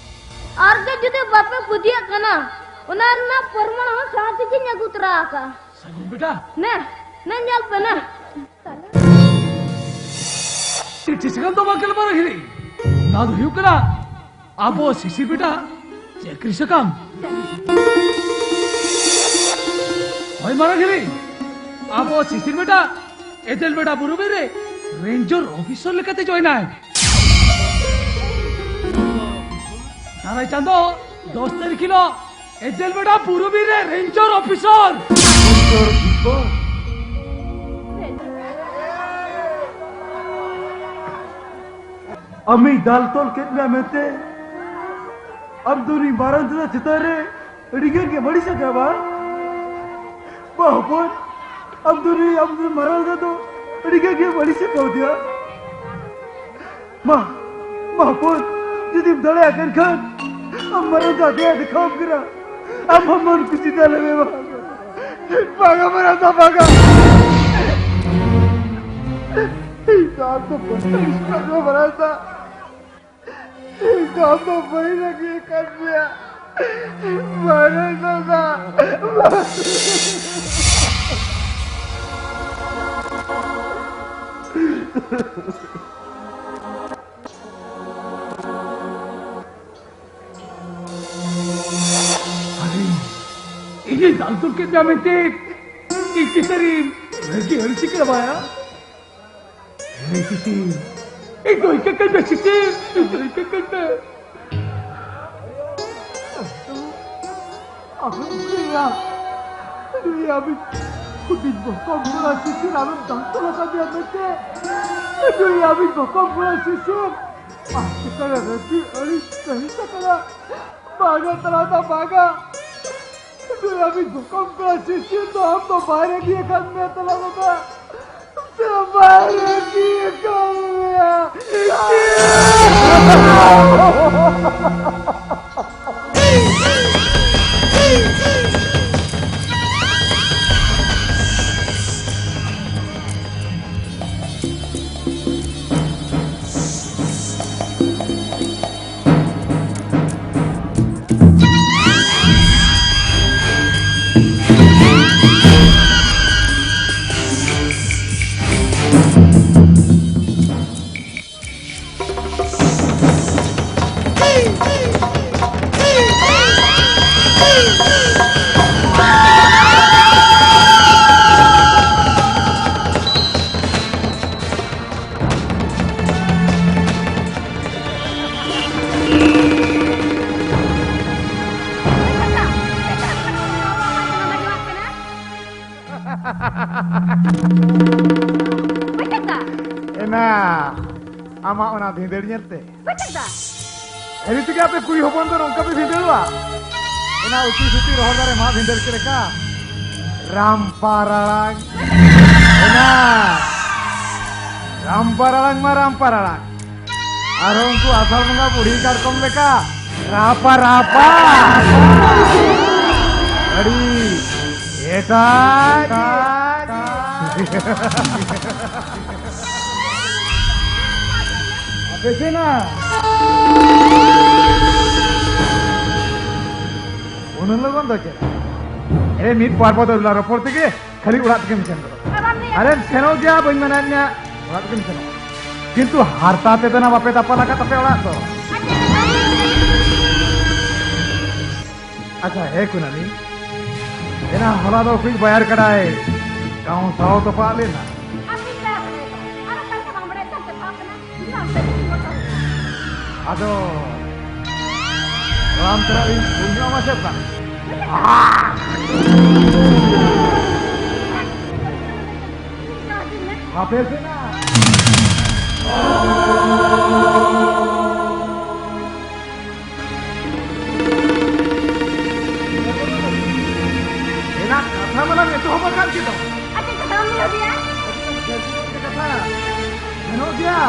ᱟᱨ ᱜᱮ ᱡᱩᱫᱤ ᱵᱟᱯᱮ ᱯᱟᱹᱛᱭᱟᱹᱜ ᱠᱟᱱᱟ, ᱚᱱᱟ ᱨᱮᱱᱟᱜ ᱯᱨᱚᱢᱟᱱ ᱦᱚᱸ ᱥᱟᱶ ᱛᱮᱜᱮᱧ ᱟᱹᱜᱩ ᱛᱚᱨᱟ ᱟᱠᱟᱜᱼᱟ᱾ ᱥᱟᱹᱜᱩᱱ ᱵᱮᱴᱟ᱾ ᱱᱮ, ᱱᱮ ᱧᱮᱞ ᱯᱮ ᱱᱮ᱾ ᱪᱮᱫ ᱪᱮᱫ ᱥᱟᱠᱟᱢ ᱫᱚ ᱵᱟᱝ ᱜᱟᱞᱢᱟᱨᱟᱣ ᱦᱤᱲᱤᱧ᱾ ᱱᱚᱣᱟ ᱫᱚ ᱦᱩᱭᱩᱜ ᱠᱟᱱᱟ ᱟᱵᱚ ᱥᱤᱥᱤᱨ ᱵᱮᱴᱟ ᱪᱟᱹᱠᱨᱤ ᱥᱟᱠᱟᱢ᱾ ᱦᱳᱭ ᱢᱟᱨᱟᱝ ᱦᱤᱲᱤᱧ, ᱟᱵᱚ ᱥᱤᱥᱤᱨ ᱵᱮᱴᱟ ᱮᱫᱮᱞ ᱵᱮᱴᱟ ᱵᱩᱨᱩ ᱵᱤᱨ ᱨᱮ ᱨᱮᱧᱡᱚᱨ ᱚᱯᱷᱤᱥᱚᱨ ᱞᱮᱠᱟᱛᱮ ᱡᱚᱭᱮᱱᱟᱭ᱾ ᱫᱟᱨᱟᱭ ᱪᱟᱸᱫᱚ ᱫᱚᱥ ᱛᱟᱹᱨᱤᱠᱷ ᱦᱤᱞᱳᱜ ᱮᱫᱮᱞ ᱵᱮᱴᱟ ᱵᱩᱨᱩ ᱵᱤᱨ ᱨᱮ ᱨᱮᱧᱡᱚᱨ ᱚᱯᱷᱤᱥᱚᱨ᱾ ᱟᱢᱤᱧ ᱫᱟᱞ ᱛᱚᱞ ᱠᱮᱫ ᱢᱮᱭᱟ ᱢᱮᱱᱛᱮ ᱟᱢ ᱫᱚ ᱩᱱᱤ ᱢᱟᱨᱟᱝ ᱫᱟᱫᱟ ᱪᱮᱛᱟᱱ ᱨᱮ ᱟᱹᱰᱤ ᱜᱟᱱ ᱜᱮ ᱵᱟᱹᱲᱤᱡ ᱥᱟᱹᱜᱟᱹᱭ ᱵᱟᱝ? ᱵᱟ ᱦᱚᱯᱚᱱ, ᱟᱢ ᱫᱚ ᱱᱩᱭ, ᱟᱢ ᱫᱚ ᱢᱟᱨᱟᱝ ᱫᱟᱫᱟ ᱫᱚ ᱟᱹᱰᱤ ᱜᱟᱱ ᱜᱮ ᱵᱟᱹᱲᱤᱡ ᱥᱟᱹᱜᱟᱹᱭ ᱠᱟᱣᱫᱮᱭᱟ᱾ ᱢᱟ, ᱢᱟ ᱦᱚᱯᱚᱱ, ᱡᱩᱫᱤᱢ ᱫᱟᱲᱮᱭᱟᱜ ᱠᱟᱱ ᱠᱷᱟᱱ ᱟᱢ ᱢᱟᱨᱟᱝ ᱫᱟᱫᱟ ᱫᱮᱭᱟ ᱫᱮᱠᱷᱟᱣᱟᱢ ᱠᱟᱱᱟ᱾ ᱟᱢ ᱦᱚᱸ ᱢᱚᱱ ᱠᱩᱥᱤ ᱛᱮ ᱟᱞᱚᱢ ᱮᱢᱟ᱾ ᱵᱟᱝᱟ ᱢᱟᱨᱟᱝ ᱫᱟ, ᱵᱟᱝᱟ᱾ ᱤᱧ ᱫᱚ ᱟᱢ ᱫᱚ ᱵᱟᱹᱧ ᱟᱹᱲᱤᱥ ᱠᱟᱜ ᱢᱮᱭᱟ ᱢᱟᱨᱟᱝ ᱫᱟ᱾ ᱤᱧ ᱫᱚ ᱟᱢ ᱫᱚ ᱵᱟᱹᱧ ᱨᱟᱹᱜᱤ ᱟᱠᱟᱫ ᱢᱮᱭᱟ ᱢᱟᱨᱟᱝ ᱫᱟᱫᱟ᱾ ᱟᱨᱮ, ᱤᱧᱤᱧ ᱫᱟᱞ ᱛᱚᱞ ᱠᱮᱫ ᱢᱮᱭᱟ ᱢᱮᱱᱛᱮ ᱤᱧ ᱪᱮᱛᱟᱱ ᱨᱮ ᱨᱟᱹᱜᱤ ᱟᱹᱲᱤᱥ ᱠᱟᱱᱟ ᱵᱟᱭᱟ? ᱦᱮᱸ, ᱥᱤᱥᱤᱨ᱾ ᱤᱧ ᱫᱚ ᱤᱠᱟᱹ ᱠᱟᱹᱧ ᱢᱮ, ᱥᱤᱥᱤᱨ᱾ ᱤᱧ ᱫᱚ ᱤᱠᱟᱹ ᱠᱟᱹᱧ ᱢᱮ᱾ ᱟᱢᱮᱢ ᱞᱟᱹᱭᱟ, ᱞᱟᱹᱭᱟ ᱟᱢᱤᱡ ᱦᱩᱰᱤᱧ ᱵᱚᱠᱚᱢ ᱠᱚᱲᱟ ᱥᱤᱥᱤᱨ ᱟᱢᱮᱢ ᱫᱟᱞ ᱛᱚᱞ ᱟᱠᱟᱫᱮᱭᱟ ᱢᱮᱱᱛᱮ? ᱞᱟᱹᱭᱟ ᱟᱢᱤᱡ ᱵᱚᱠᱚᱢ ᱠᱚᱲᱟ ᱥᱤᱥᱤᱨ ᱟᱢ ᱪᱮᱛᱟᱱ ᱨᱮ ᱨᱟᱹᱜᱤ ᱟᱹᱲᱤᱥ ᱥᱟᱹᱦᱤᱡ ᱟᱠᱟᱱᱟ᱾ ᱵᱟᱝᱟ ᱛᱟᱞᱟ ᱫᱚ ᱵᱟᱝᱟ᱾ ᱞᱟᱹᱭᱟ ᱟᱢᱤᱡ ᱵᱚᱠᱚᱢ ᱠᱚᱲᱟ ᱥᱤᱥᱤᱨ ᱫᱚ ᱟᱢ ᱫᱚ ᱵᱟᱭ ᱨᱟᱹᱜᱤ ᱟᱠᱟᱫ ᱢᱮᱭᱟ ᱛᱟᱞᱟ ᱫᱚ᱾ ᱵᱟᱭ ᱨᱟᱹᱜᱤ ᱟᱠᱟᱱᱟ᱾ ᱮᱱᱟ, ᱟᱢᱟᱜ ᱚᱱᱟ ᱵᱷᱤᱸᱫᱟᱹᱲ ᱧᱮᱞᱛᱮ᱾ ᱵᱟᱹᱪᱩᱜ ᱫᱟ᱾ ᱮᱱᱮ ᱛᱮᱜᱮ ᱟᱯᱮ ᱠᱩᱲᱤ ᱦᱚᱯᱚᱱ ᱫᱚ ᱱᱚᱝᱠᱟ ᱯᱮ ᱵᱷᱤᱸᱫᱟᱹᱲᱚᱜᱼᱟ? ᱚᱱᱟ ᱩᱪᱤ ᱥᱩᱪᱤ ᱨᱚᱦᱚᱲ ᱫᱟᱨᱮ ᱢᱟ ᱵᱷᱤᱸᱫᱟᱹᱲ ᱪᱮᱫ ᱞᱮᱠᱟ? ᱨᱟᱢᱯᱟ ᱨᱟᱲᱟᱝ᱾ ᱚᱱᱟ ᱨᱟᱢᱯᱟ ᱨᱟᱲᱟᱝ ᱢᱟ ᱨᱟᱢᱯᱟ ᱨᱟᱲᱟᱝ᱾ ᱟᱨᱦᱚᱸ ᱩᱱᱠᱩ ᱟᱥᱟᱲ ᱵᱚᱸᱜᱟ ᱵᱩᱲᱦᱤ ᱠᱟᱴᱠᱚᱢ ᱞᱮᱠᱟ ᱨᱟᱯᱟ ᱨᱟᱯᱟ᱾ ᱟᱹᱰᱤ ᱮᱴᱟᱜ᱾ ᱟᱯᱮ ᱥᱮᱱᱟ᱾ ᱩᱱᱟᱹᱜ ᱞᱚᱜᱚᱱ ᱫᱚ ᱪᱮᱫ? ᱮ, ᱢᱤᱫ ᱯᱟᱨᱵᱚ ᱫᱚ ᱨᱚᱯᱚᱲ ᱛᱮᱜᱮ ᱠᱷᱟᱹᱞᱤ ᱚᱲᱟᱜ ᱛᱮᱜᱮᱢ ᱥᱮᱱ ᱜᱚᱫᱚᱜ᱾ ᱟᱨ ᱵᱟᱢ ᱞᱟᱹᱭᱟ? ᱟᱨᱮᱢ ᱥᱮᱱᱚᱜ ᱜᱮᱭᱟ, ᱵᱟᱹᱧ ᱢᱮᱱᱮᱫ ᱢᱮᱭᱟ, ᱚᱲᱟᱜ ᱛᱮᱜᱮᱢ ᱥᱮᱱᱚᱜᱼᱟ᱾ ᱠᱤᱱᱛᱩ ᱦᱟᱨᱛᱟ ᱛᱮᱫᱚ ᱱᱟ ᱵᱟᱯᱮ ᱫᱟᱯᱟᱞ ᱟᱠᱟᱫ ᱛᱟᱯᱮ ᱚᱲᱟᱜ ᱫᱚ᱾ ᱟᱪᱪᱷᱟ, ᱦᱮ ᱠᱩᱱᱟᱹᱢᱤ, ᱮᱱᱟ ᱦᱚᱞᱟ ᱫᱚ ᱚᱠᱚᱭ ᱵᱟᱭᱟᱨ ᱠᱟᱰᱟᱭ ᱜᱟᱶ ᱥᱟᱶ ᱛᱚᱯᱟᱜ ᱞᱮᱱᱟ? ᱟᱨ ᱢᱤᱫ ᱵᱟᱭᱟᱨ ᱠᱟᱰᱟᱭ ᱫᱚ᱾ ᱟᱨ ᱚᱠᱟ ᱞᱮᱠᱟ ᱵᱟᱝ ᱵᱟᱲᱟᱭ ᱠᱟᱱ ᱛᱮ ᱛᱟᱯ ᱠᱟᱱᱟ? ᱤᱧ ᱢᱟ ᱚᱱᱛᱮ ᱜᱮ ᱤᱧ ᱜᱚᱴᱟ ᱟᱠᱟᱱᱟ᱾ ᱟᱫᱚ ᱨᱟᱢ ᱛᱚᱨᱟ ᱤᱧ ᱵᱩᱡᱷᱟᱹᱣ ᱢᱟ ᱪᱮᱫ ᱵᱟᱝ? ᱵᱟᱯᱮ ᱥᱮᱱᱟ᱾ ᱮᱱᱟᱜ ᱠᱟᱛᱷᱟ ᱢᱟᱞᱟᱝ ᱮᱛᱚᱦᱚᱵ ᱟᱠᱟᱫ ᱜᱮ ᱫᱚ᱾ ᱟᱪᱪᱷᱟ, ᱠᱟᱛᱷᱟ ᱵᱟᱢ ᱞᱟᱹᱭ ᱟᱫᱮᱭᱟ? ᱥᱮᱱᱚᱜ ᱜᱮᱭᱟ᱾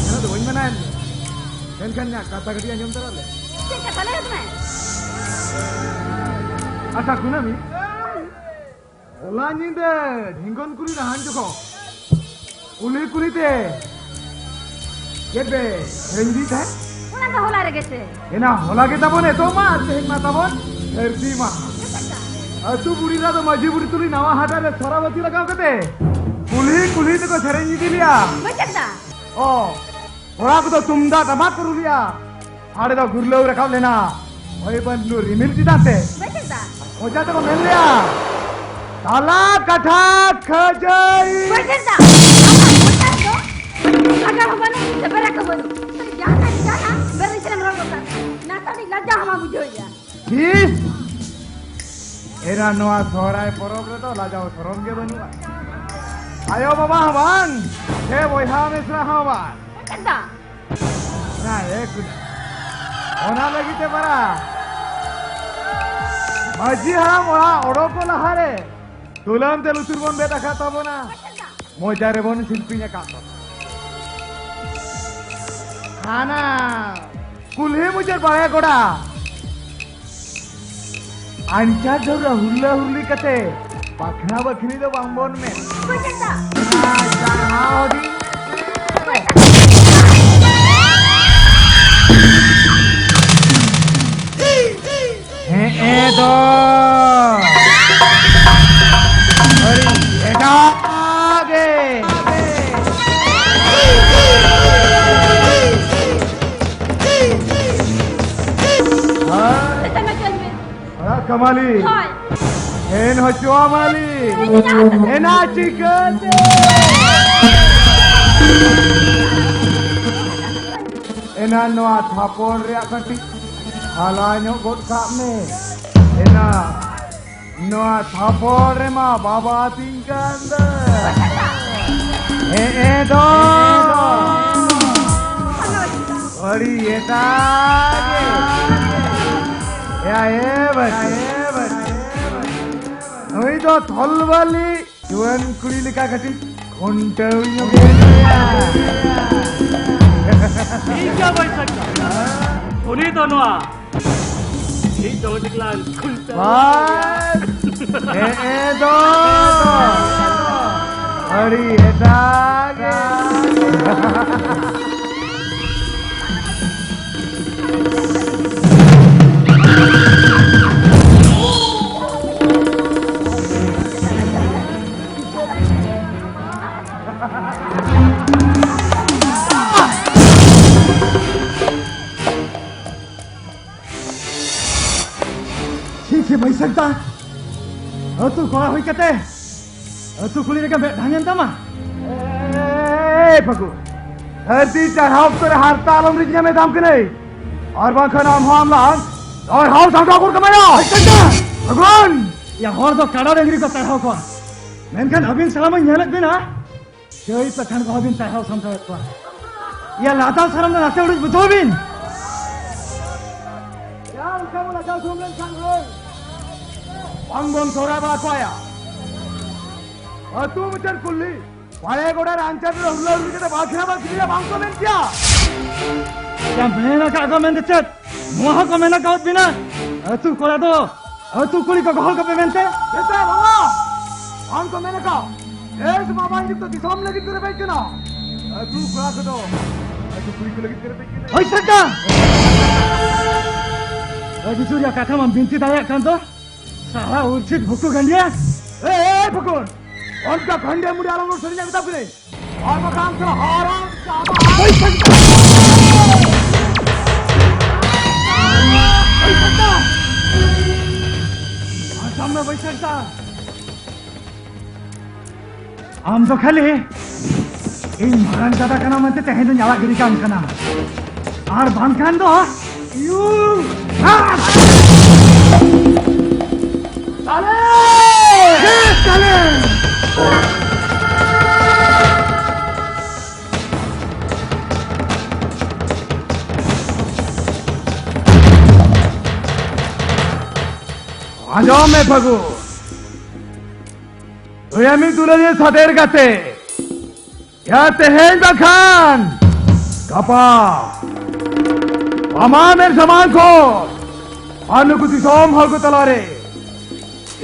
ᱥᱮᱱᱚᱜ ᱫᱚ ᱵᱟᱹᱧ ᱢᱟᱱᱟᱭᱮᱫ ᱢᱮᱭᱟ᱾ ᱢᱮᱱᱠᱷᱟᱱ ᱤᱧᱟᱹᱜ ᱠᱟᱛᱷᱟ ᱠᱟᱹᱴᱤᱡ ᱟᱸᱡᱚᱢ ᱛᱟᱨᱟ ᱞᱮ᱾ ᱪᱮᱫ ᱠᱟᱛᱷᱟ ᱞᱟᱹᱭ ᱢᱮ? ᱟᱪᱪᱷᱟ ᱠᱩᱱᱟᱹᱢᱤ, ᱦᱚᱞᱟ ᱧᱤᱫᱟᱹ ᱰᱷᱤᱝᱜᱚᱱ ᱠᱩᱞᱦᱤ ᱰᱟᱦᱟᱱ ᱡᱚᱠᱷᱚᱱ ᱠᱩᱞᱦᱤ ᱠᱩᱞᱦᱤ ᱛᱮ ᱪᱮᱫ ᱵᱮ ᱥᱮᱨᱮᱧ ᱤᱫᱤᱭᱮᱫ ᱛᱟᱦᱮᱸᱫ? ᱚᱱᱟ ᱫᱚ ᱦᱚᱞᱟ ᱨᱮᱜᱮ ᱥᱮ᱾ ᱮᱱᱟ ᱦᱚᱞᱟ ᱜᱮ ᱛᱟᱵᱚᱱ ᱮᱛᱚᱦᱚᱵ ᱢᱟ, ᱛᱮᱦᱮᱧ ᱢᱟ ᱛᱟᱵᱚᱱ ᱥᱟᱹᱨᱫᱤ ᱢᱟ᱾ ᱟᱹᱛᱩ ᱵᱩᱲᱦᱤ ᱨᱮ ᱫᱚ ᱢᱟᱹᱡᱷᱤ ᱵᱩᱲᱦᱤ ᱛᱩᱞᱩᱡ ᱱᱟᱣᱟ ᱦᱟᱴᱟᱜ ᱨᱮ ᱥᱚᱨᱟᱵᱚᱛᱤ ᱞᱟᱜᱟᱣ ᱠᱟᱛᱮ ᱠᱩᱞᱦᱤ ᱠᱩᱞᱦᱤ ᱛᱮᱠᱚ ᱥᱮᱨᱮᱧ ᱤᱫᱤ ᱞᱮᱭᱟ᱾ ᱵᱟᱹᱧ ᱪᱮᱫ ᱫᱟ᱾ ᱚ, ᱠᱚᱲᱟ ᱠᱚᱫᱚ ᱛᱩᱢᱫᱟᱜ ᱴᱟᱢᱟᱠ ᱠᱚ ᱨᱩ ᱞᱮᱭᱟ᱾ ᱦᱟᱲᱮ ᱫᱚ ᱜᱩᱨᱞᱟᱹᱣ ᱨᱟᱠᱟᱵ ᱞᱮᱱᱟ ᱦᱚᱭ ᱵᱟᱹᱱᱰᱩ ᱨᱤᱢᱤᱞ ᱪᱮᱛᱟᱱ ᱛᱮ᱾ ᱵᱟᱹᱧ ᱪᱮᱫ ᱫᱟ᱾ ᱚᱡᱟ ᱛᱮᱠᱚ ᱢᱮᱱ ᱞᱮᱭᱟ, ᱛᱟᱞᱟ ᱠᱟᱴᱷᱟ ᱠᱷᱟᱹᱡᱟᱹᱲᱤ᱾ ᱵᱟᱹᱧ ᱪᱮᱫ ᱫᱟ᱾ ᱟᱢᱟᱜ ᱢᱚᱪᱟ ᱫᱚ ᱥᱟᱜᱟᱲ ᱦᱚᱸ ᱵᱟᱹᱱᱩᱜ, ᱥᱮ ᱵᱮᱨᱮᱠ ᱦᱚᱸ ᱵᱟᱹᱱᱩᱜ᱾ ᱛᱟᱦᱞᱮ ᱡᱟᱦᱟᱸ ᱠᱟᱱ ᱡᱟᱦᱟᱸ ᱵᱮᱨᱮᱠ ᱪᱮᱫ ᱮᱢ ᱨᱚᱲ ᱜᱚᱫ ᱠᱟᱜ ᱠᱟᱱᱟ? ᱱᱟᱥᱮ ᱟᱹᱰᱤ ᱞᱟᱡᱟ ᱦᱚᱸ ᱵᱟᱢ ᱵᱩᱡᱷᱟᱹᱣᱮᱫᱼᱟ᱾ ᱤᱥ! ᱮᱨᱟ, ᱱᱚᱣᱟ ᱥᱚᱦᱨᱟᱭ ᱯᱚᱨᱚᱵᱽ ᱨᱮᱫᱚ ᱞᱟᱡᱟᱣ ᱥᱚᱨᱚᱢ ᱜᱮ ᱵᱟᱹᱱᱩᱜᱼᱟ᱾ ᱟᱭᱳ ᱵᱟᱵᱟ ᱦᱚᱸ ᱵᱟᱝ, ᱥᱮ ᱵᱚᱭᱦᱟ ᱢᱤᱥᱨᱟ ᱦᱚᱸ ᱵᱟᱝ᱾ ᱪᱮᱫ ᱫᱟ? ᱱᱟ, ᱮ ᱠᱩᱞᱤ᱾ ᱚᱱᱟ ᱞᱟᱹᱜᱤᱫ ᱛᱮ ᱵᱟᱨᱟ ᱢᱟᱹᱡᱷᱤ ᱦᱟᱲᱟᱢ ᱚᱲᱟᱜ ᱚᱰᱚᱠᱚᱜ ᱞᱟᱦᱟᱨᱮ ᱛᱩᱞᱟᱹᱢ ᱛᱮ ᱞᱩᱛᱩᱨ ᱵᱚᱱ ᱵᱮᱫ ᱟᱠᱟᱫ ᱛᱟᱵᱚᱱᱟ᱾ ᱢᱚᱪᱟ ᱨᱮᱵᱚᱱ ᱥᱤᱞᱯᱤᱧ ᱟᱠᱟᱫ ᱫᱚ᱾ ᱦᱟᱱᱟ ᱠᱩᱞᱦᱤ ᱢᱩᱪᱟᱹᱫ ᱵᱟᱲᱮ ᱜᱚᱰᱟ ᱟᱧᱪᱟᱨ ᱰᱷᱟᱹᱣᱨᱟᱹ ᱦᱩᱨᱞᱟᱹ ᱦᱩᱨᱞᱤ ᱠᱟᱛᱮ ᱵᱟᱠᱷᱱᱟ ᱵᱟᱠᱷᱱᱤ ᱫᱚ ᱵᱟᱝ ᱵᱚᱱ ᱢᱮᱱ᱾ ᱵᱟᱹᱧ ᱪᱮᱫ ᱫᱟ᱾ ᱟᱪᱪᱷᱟ, ᱦᱩᱰᱤᱧ᱾ ᱦᱮᱸ, ᱮ ᱫᱚ᱾ ᱟᱹᱰᱤ ᱮᱴᱟᱜ ᱜᱮ᱾ ᱦᱮᱸ? ᱥᱮᱛᱟ ᱢᱮ ᱪᱮᱫ ᱢᱮ? ᱟᱲᱟᱜ ᱠᱟᱢᱟᱞᱤ᱾ ᱦᱳᱭ᱾ ᱮᱱ ᱦᱚᱪᱚᱣᱟᱢᱟᱞᱤ᱾ ᱮᱱᱟ ᱪᱤᱠᱟᱹᱛᱮ? ᱮᱱᱟ ᱱᱚᱣᱟ ᱛᱷᱟᱯᱚᱲ ᱨᱮᱭᱟᱜ ᱠᱟᱹᱴᱤᱡ ᱦᱟᱞᱟ ᱧᱚᱜ ᱜᱚᱫ ᱠᱟᱜ ᱢᱮ᱾ ᱮᱱᱟ ᱱᱚᱣᱟ ᱛᱷᱟᱯᱚᱲ ᱨᱮᱢᱟ ᱵᱟᱵᱟ ᱛᱤᱧ ᱠᱟᱱ ᱫᱚ᱾ ᱦᱮᱸ, ᱮ ᱫᱚ᱾ ᱟᱹᱰᱤ ᱮᱴᱟᱜ ᱜᱮ᱾ ᱮᱭᱟ, ᱮ ᱵᱟᱹᱪᱩ᱾ ᱱᱩᱭ ᱫᱚ ᱛᱷᱚᱞᱵᱟᱞᱤ ᱡᱩᱣᱟᱹᱱ ᱠᱩᱲᱤ ᱞᱮᱠᱟ ᱠᱟᱹᱴᱤᱡ ᱠᱷᱩᱱᱴᱟᱹᱣ ᱧᱚᱜᱮᱭᱟ᱾ ᱴᱷᱤᱠ ᱜᱮᱭᱟ ᱵᱟᱹᱭᱥᱟᱹᱠᱷ ᱫᱟ᱾ ᱩᱱᱤ ᱫᱚ ᱱᱚᱣᱟ ᱤᱧ ᱫᱚ ᱴᱤᱠᱞᱟᱱ ᱠᱷᱩᱱᱴᱟᱹᱣ᱾ ᱵᱟᱥ, ᱦᱮᱸ ᱫᱚ ᱟᱹᱰᱤ ᱮᱴᱟᱜ ᱜᱮ᱾ ᱪᱷᱤ, ᱪᱷᱤ, ᱵᱟᱹᱭᱥᱟᱹᱠᱷ ᱫᱟ, ᱟᱹᱛᱩ ᱠᱚᱲᱟ ᱦᱩᱭ ᱠᱟᱛᱮ ᱟᱹᱛᱩ ᱠᱩᱞᱦᱤ ᱨᱮᱜᱮ ᱢᱮᱫ ᱰᱷᱟᱝ ᱮᱱ ᱛᱟᱢᱟ? ᱮᱭ ᱯᱷᱟᱹᱜᱩ, ᱫᱷᱟᱹᱨᱛᱤ ᱪᱟᱨᱦᱟᱣ ᱚᱠᱛᱚ ᱨᱮ ᱦᱟᱨᱛᱟ ᱟᱞᱚᱢ ᱨᱤᱡ ᱧᱟᱢᱮ ᱛᱟᱢ ᱠᱟᱹᱱᱟᱹᱧ, ᱟᱨ ᱵᱟᱝᱠᱷᱟᱱ ᱟᱢ ᱦᱚᱸ ᱟᱢ ᱞᱟᱝ ᱪᱟᱨᱦᱟᱣ ᱥᱟᱢᱴᱟᱣ ᱜᱚᱫ ᱠᱟᱢᱟᱭᱟ᱾ ᱵᱟᱹᱭᱥᱟᱹᱠᱷ ᱫᱟ! ᱯᱷᱟᱹᱜᱩᱱ! ᱭᱟ, ᱦᱚᱲ ᱫᱚ ᱠᱟᱰᱟ ᱰᱟᱹᱝᱨᱤ ᱠᱚ ᱪᱟᱨᱦᱟᱣ ᱠᱚᱣᱟ, ᱢᱮᱱᱠᱷᱟᱱ ᱟᱹᱵᱤᱱ ᱥᱟᱞᱟ ᱢᱟᱧ ᱧᱮᱞᱮᱫ ᱵᱤᱱᱟ, ᱪᱟᱹᱭ ᱯᱟᱴᱷᱟᱱ ᱠᱚᱦᱚᱸ ᱵᱤᱱ ᱪᱟᱨᱦᱟᱣ ᱥᱟᱢᱴᱟᱣᱮᱫ ᱠᱚᱣᱟ᱾ ᱭᱟ, ᱞᱟᱡᱟᱣ ᱥᱚᱨᱚᱢ ᱫᱚ ᱱᱟᱥᱮ ᱩᱰᱩᱠ ᱵᱩᱡᱷᱟᱹᱣ ᱵᱤᱱ᱾ ᱭᱟ, ᱚᱱᱠᱟ ᱵᱚᱱ ᱞᱟᱡᱟᱣ ᱥᱚᱨᱚᱢ ᱞᱮᱱᱠᱷᱟᱱ ᱦᱳᱭ, ᱵᱟᱝ ᱵᱚᱱ ᱥᱚᱦᱨᱟᱭ ᱵᱟᱲᱟ ᱠᱚᱣᱟ ᱭᱟ᱾ ᱟᱹᱛᱩ ᱢᱩᱪᱟᱹᱫ ᱠᱩᱞᱦᱤ, ᱵᱟᱲᱮ ᱜᱚᱰᱟ ᱨᱮ ᱟᱧᱪᱟᱨ ᱨᱮ ᱦᱩᱞᱟᱹ ᱦᱩᱞᱤ ᱠᱟᱛᱮ ᱵᱟᱠᱷᱨᱟ ᱵᱟᱠᱷᱨᱤᱭᱟ ᱵᱟᱝ ᱠᱚ ᱢᱮᱱ ᱠᱮᱭᱟ᱾ ᱭᱟ, ᱢᱮᱱ ᱟᱠᱟᱫ ᱠᱚ ᱢᱮᱱᱛᱮ ᱪᱮᱫ? ᱱᱚᱣᱟ ᱦᱚᱸᱠᱚ ᱢᱮᱱ ᱟᱠᱟᱫ ᱵᱤᱱᱟ, ᱟᱹᱛᱩ ᱠᱚᱲᱟ ᱫᱚ ᱟᱹᱛᱩ ᱠᱩᱲᱤ ᱠᱚ ᱜᱚᱦᱚᱲ ᱠᱚᱯᱮ ᱢᱮᱱᱛᱮ? ᱪᱮᱫᱟᱜ ᱵᱟᱵᱟ? ᱵᱟᱝ ᱠᱚ ᱢᱮᱱ ᱟᱠᱟᱫ? ᱮᱥ ᱵᱟᱵᱟ, ᱤᱧ ᱫᱚ ᱫᱤᱥᱚᱢ ᱞᱟᱹᱜᱤᱫ ᱠᱚ ᱨᱮᱵᱮᱡ ᱠᱟᱱᱟ᱾ ᱟᱹᱛᱩ ᱠᱚᱲᱟ ᱠᱚᱫᱚ ᱟᱹᱛᱩ ᱠᱩᱲᱤ ᱠᱚ ᱞᱟᱹᱜᱤᱫ ᱠᱚ ᱨᱮᱵᱮᱡ ᱠᱟᱱᱟ᱾ ᱦᱳᱭ ᱥᱟᱨᱠᱟ! ᱟᱹᱰᱤ ᱡᱳᱨ ᱭᱟ ᱠᱟᱛᱷᱟ ᱢᱟᱢ ᱵᱤᱱᱛᱤ ᱫᱟᱲᱮᱭᱟᱜ ᱠᱟᱱ ᱫᱚ᱾ ᱥᱟᱞᱟ ᱩᱨᱪᱷᱤᱛ ᱵᱷᱩᱠᱩ ᱜᱟᱸᱰᱤᱭᱟ᱾ ᱮ, ᱮ, ᱯᱷᱩᱠᱩᱱ! ᱚᱱᱠᱟ ᱜᱟᱸᱰᱤᱭᱟ ᱢᱩᱰᱤ ᱟᱞᱚᱢ ᱨᱚᱲ ᱥᱟᱹᱨᱤᱧᱟ ᱢᱮᱛᱟ ᱯᱮ᱾ ᱟᱨ ᱵᱟᱠᱷᱟᱱ ᱛᱚ ᱦᱟᱨᱟᱢ ᱪᱟᱵᱟ᱾ ᱦᱳᱭ ᱥᱟᱨᱠᱟ! ᱦᱳᱭ ᱥᱟᱨᱠᱟ! ᱟᱸᱡᱚᱢ ᱢᱮ ᱵᱟᱹᱭᱥᱟᱹᱠᱷ ᱫᱟ᱾ ᱟᱢ ᱫᱚ ᱠᱷᱟᱹᱞᱤ ᱤᱧ ᱢᱟᱨᱟᱝ ᱫᱟᱫᱟ ᱠᱟᱱᱟ ᱢᱮᱱᱛᱮ ᱛᱮᱦᱮᱧ ᱫᱚᱧ ᱟᱲᱟᱜ ᱜᱤᱰᱤ ᱠᱟᱢ ᱠᱟᱱᱟ, ᱟᱨ ᱵᱟᱝᱠᱷᱟᱱ ᱫᱚ ᱤᱭᱩ! ᱦᱟ! ᱥᱟᱞᱮ! ᱦᱮᱸ, ᱥᱟᱞᱮ! ᱟᱸᱡᱚᱢ ᱢᱮ ᱯᱷᱟᱹᱜᱩ, ᱫᱩᱭᱟᱢᱤ ᱫᱩᱞᱟᱹᱲᱤᱭᱟᱹ ᱥᱟᱫᱮᱨ ᱜᱟᱛᱮ, ᱭᱟ ᱛᱮᱦᱮᱧ ᱵᱟᱠᱷᱟᱱ ᱜᱟᱯᱟ ᱟᱢᱟᱢᱮᱨ ᱥᱟᱢᱟᱝ ᱠᱷᱚᱱ ᱟᱨ ᱱᱩᱠᱩ ᱫᱤᱥᱚᱢ ᱦᱚᱲ ᱠᱚ ᱛᱟᱞᱟᱨᱮ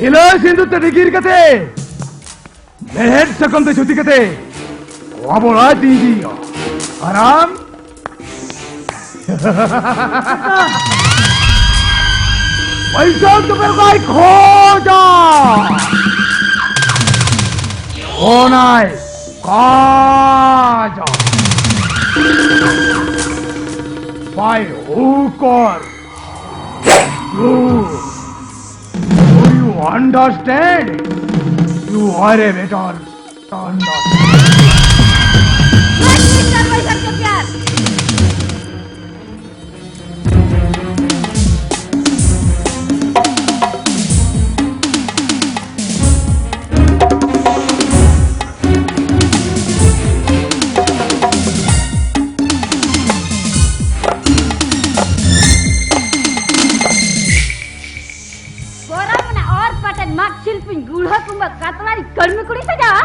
ᱤᱞᱟᱹᱭ ᱥᱤᱸᱫᱩᱨ ᱛᱮ ᱰᱤᱜᱤᱨ ᱠᱟᱛᱮ, ᱢᱮᱲᱦᱮᱫ ᱥᱟᱠᱟᱢ ᱛᱮ ᱪᱷᱩᱛᱤ ᱠᱟᱛᱮ ᱠᱚᱣᱟ ᱵᱚᱲᱟ ᱛᱤᱸᱜᱤᱭᱟ᱾ ᱟᱨ ᱟᱢ ᱯᱚᱭᱥᱟ ᱛᱚᱵᱮ ᱚᱠᱚᱭ ᱠᱷᱚᱡᱟ? ᱚᱱᱟᱭ ᱠᱟᱡᱟ᱾ By hook or crook. Do you understand? You are a better understand. ᱵᱚᱨᱚᱝ ᱚᱱᱟ ᱚᱨ ᱯᱟᱴᱮᱫ ᱢᱟᱜ ᱥᱤᱞᱯᱤᱧ ᱜᱩᱲᱦᱟᱹ ᱠᱩᱢᱵᱟᱹ ᱠᱟᱛᱞᱟ ᱨᱤᱧ ᱠᱟᱹᱲᱢᱤ ᱠᱩᱲᱤ ᱥᱟᱡᱟᱣᱟ᱾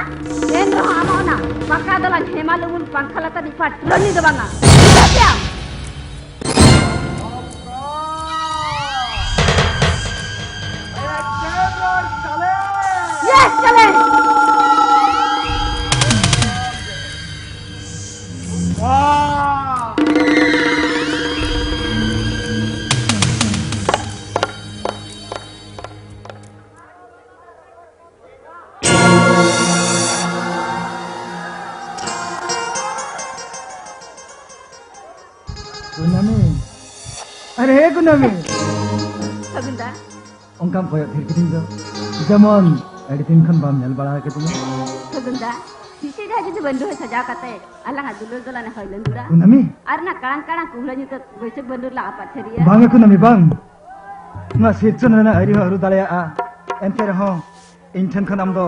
ᱮᱱ ᱨᱮᱦᱚᱸ ᱟᱢᱟᱜ ᱚᱱᱟ ᱯᱟᱠᱟ ᱫᱚᱞᱟᱱ ᱦᱮᱢᱟᱞ ᱩᱢᱩᱞ ᱯᱟᱝᱠᱷᱟ ᱞᱟᱛᱟᱨ ᱨᱤᱧ ᱯᱟᱴᱨᱟᱹᱱᱤ ᱫᱚ ᱵᱟᱝᱟ᱾ ᱵᱩᱡᱷᱟᱹᱣ ᱠᱮᱜᱼᱟᱢ? Yes, challenge! ᱠᱩᱱᱟᱹᱢᱤ᱾ ᱟᱨᱮ ᱠᱩᱱᱟᱹᱢᱤ᱾ ᱯᱷᱟᱹᱜᱩᱱ ᱫᱟ᱾ ᱚᱱᱠᱟᱢ ᱠᱚᱭᱚᱜ ᱛᱷᱤᱨ ᱠᱤᱫᱤᱧ ᱫᱚ, ᱡᱮᱢᱚᱱ ᱟᱹᱰᱤ ᱫᱤᱱ ᱠᱷᱚᱱ ᱵᱟᱢ ᱧᱮᱞ ᱵᱟᱲᱟ ᱟᱠᱟᱫᱤᱧᱟ᱾ ᱯᱷᱟᱹᱜᱩᱱ ᱫᱟ, ᱛᱤᱥᱮ ᱡᱟᱦᱟᱸ ᱡᱩᱫᱤ ᱵᱟᱹᱱᱰᱩ ᱦᱚᱸ ᱥᱟᱡᱟᱣ ᱠᱟᱛᱮ ᱟᱞᱟᱝᱟᱜ ᱫᱩᱞᱟᱹᱲ ᱫᱚᱞᱟᱱᱮ ᱦᱚᱭ ᱞᱟᱹᱱᱫᱩᱨᱟ? ᱠᱩᱱᱟᱹᱢᱤ? ᱟᱨ ᱚᱱᱟ ᱠᱟᱲᱟᱝ ᱠᱟᱲᱟᱝ ᱠᱩᱦᱲᱟᱹ ᱧᱩᱛᱟᱹ ᱵᱟᱹᱭᱥᱟᱹᱠᱷ ᱵᱟᱹᱱᱰᱩᱨ ᱞᱟᱝ ᱟᱯᱟᱫ ᱥᱟᱹᱨᱤᱭᱟ? ᱵᱟᱝᱟ ᱠᱩᱱᱟᱹᱢᱤ, ᱵᱟᱝ᱾ ᱱᱚᱣᱟ ᱥᱤᱨᱡᱚᱱ ᱨᱮᱱᱟᱜ ᱟᱹᱨᱤ ᱦᱚᱸ ᱟᱹᱨᱩ ᱫᱟᱲᱮᱭᱟᱜᱼᱟ, ᱮᱱᱛᱮ ᱨᱮᱦᱚᱸ ᱤᱧ ᱴᱷᱮᱱ ᱠᱷᱚᱱ ᱟᱢ ᱫᱚ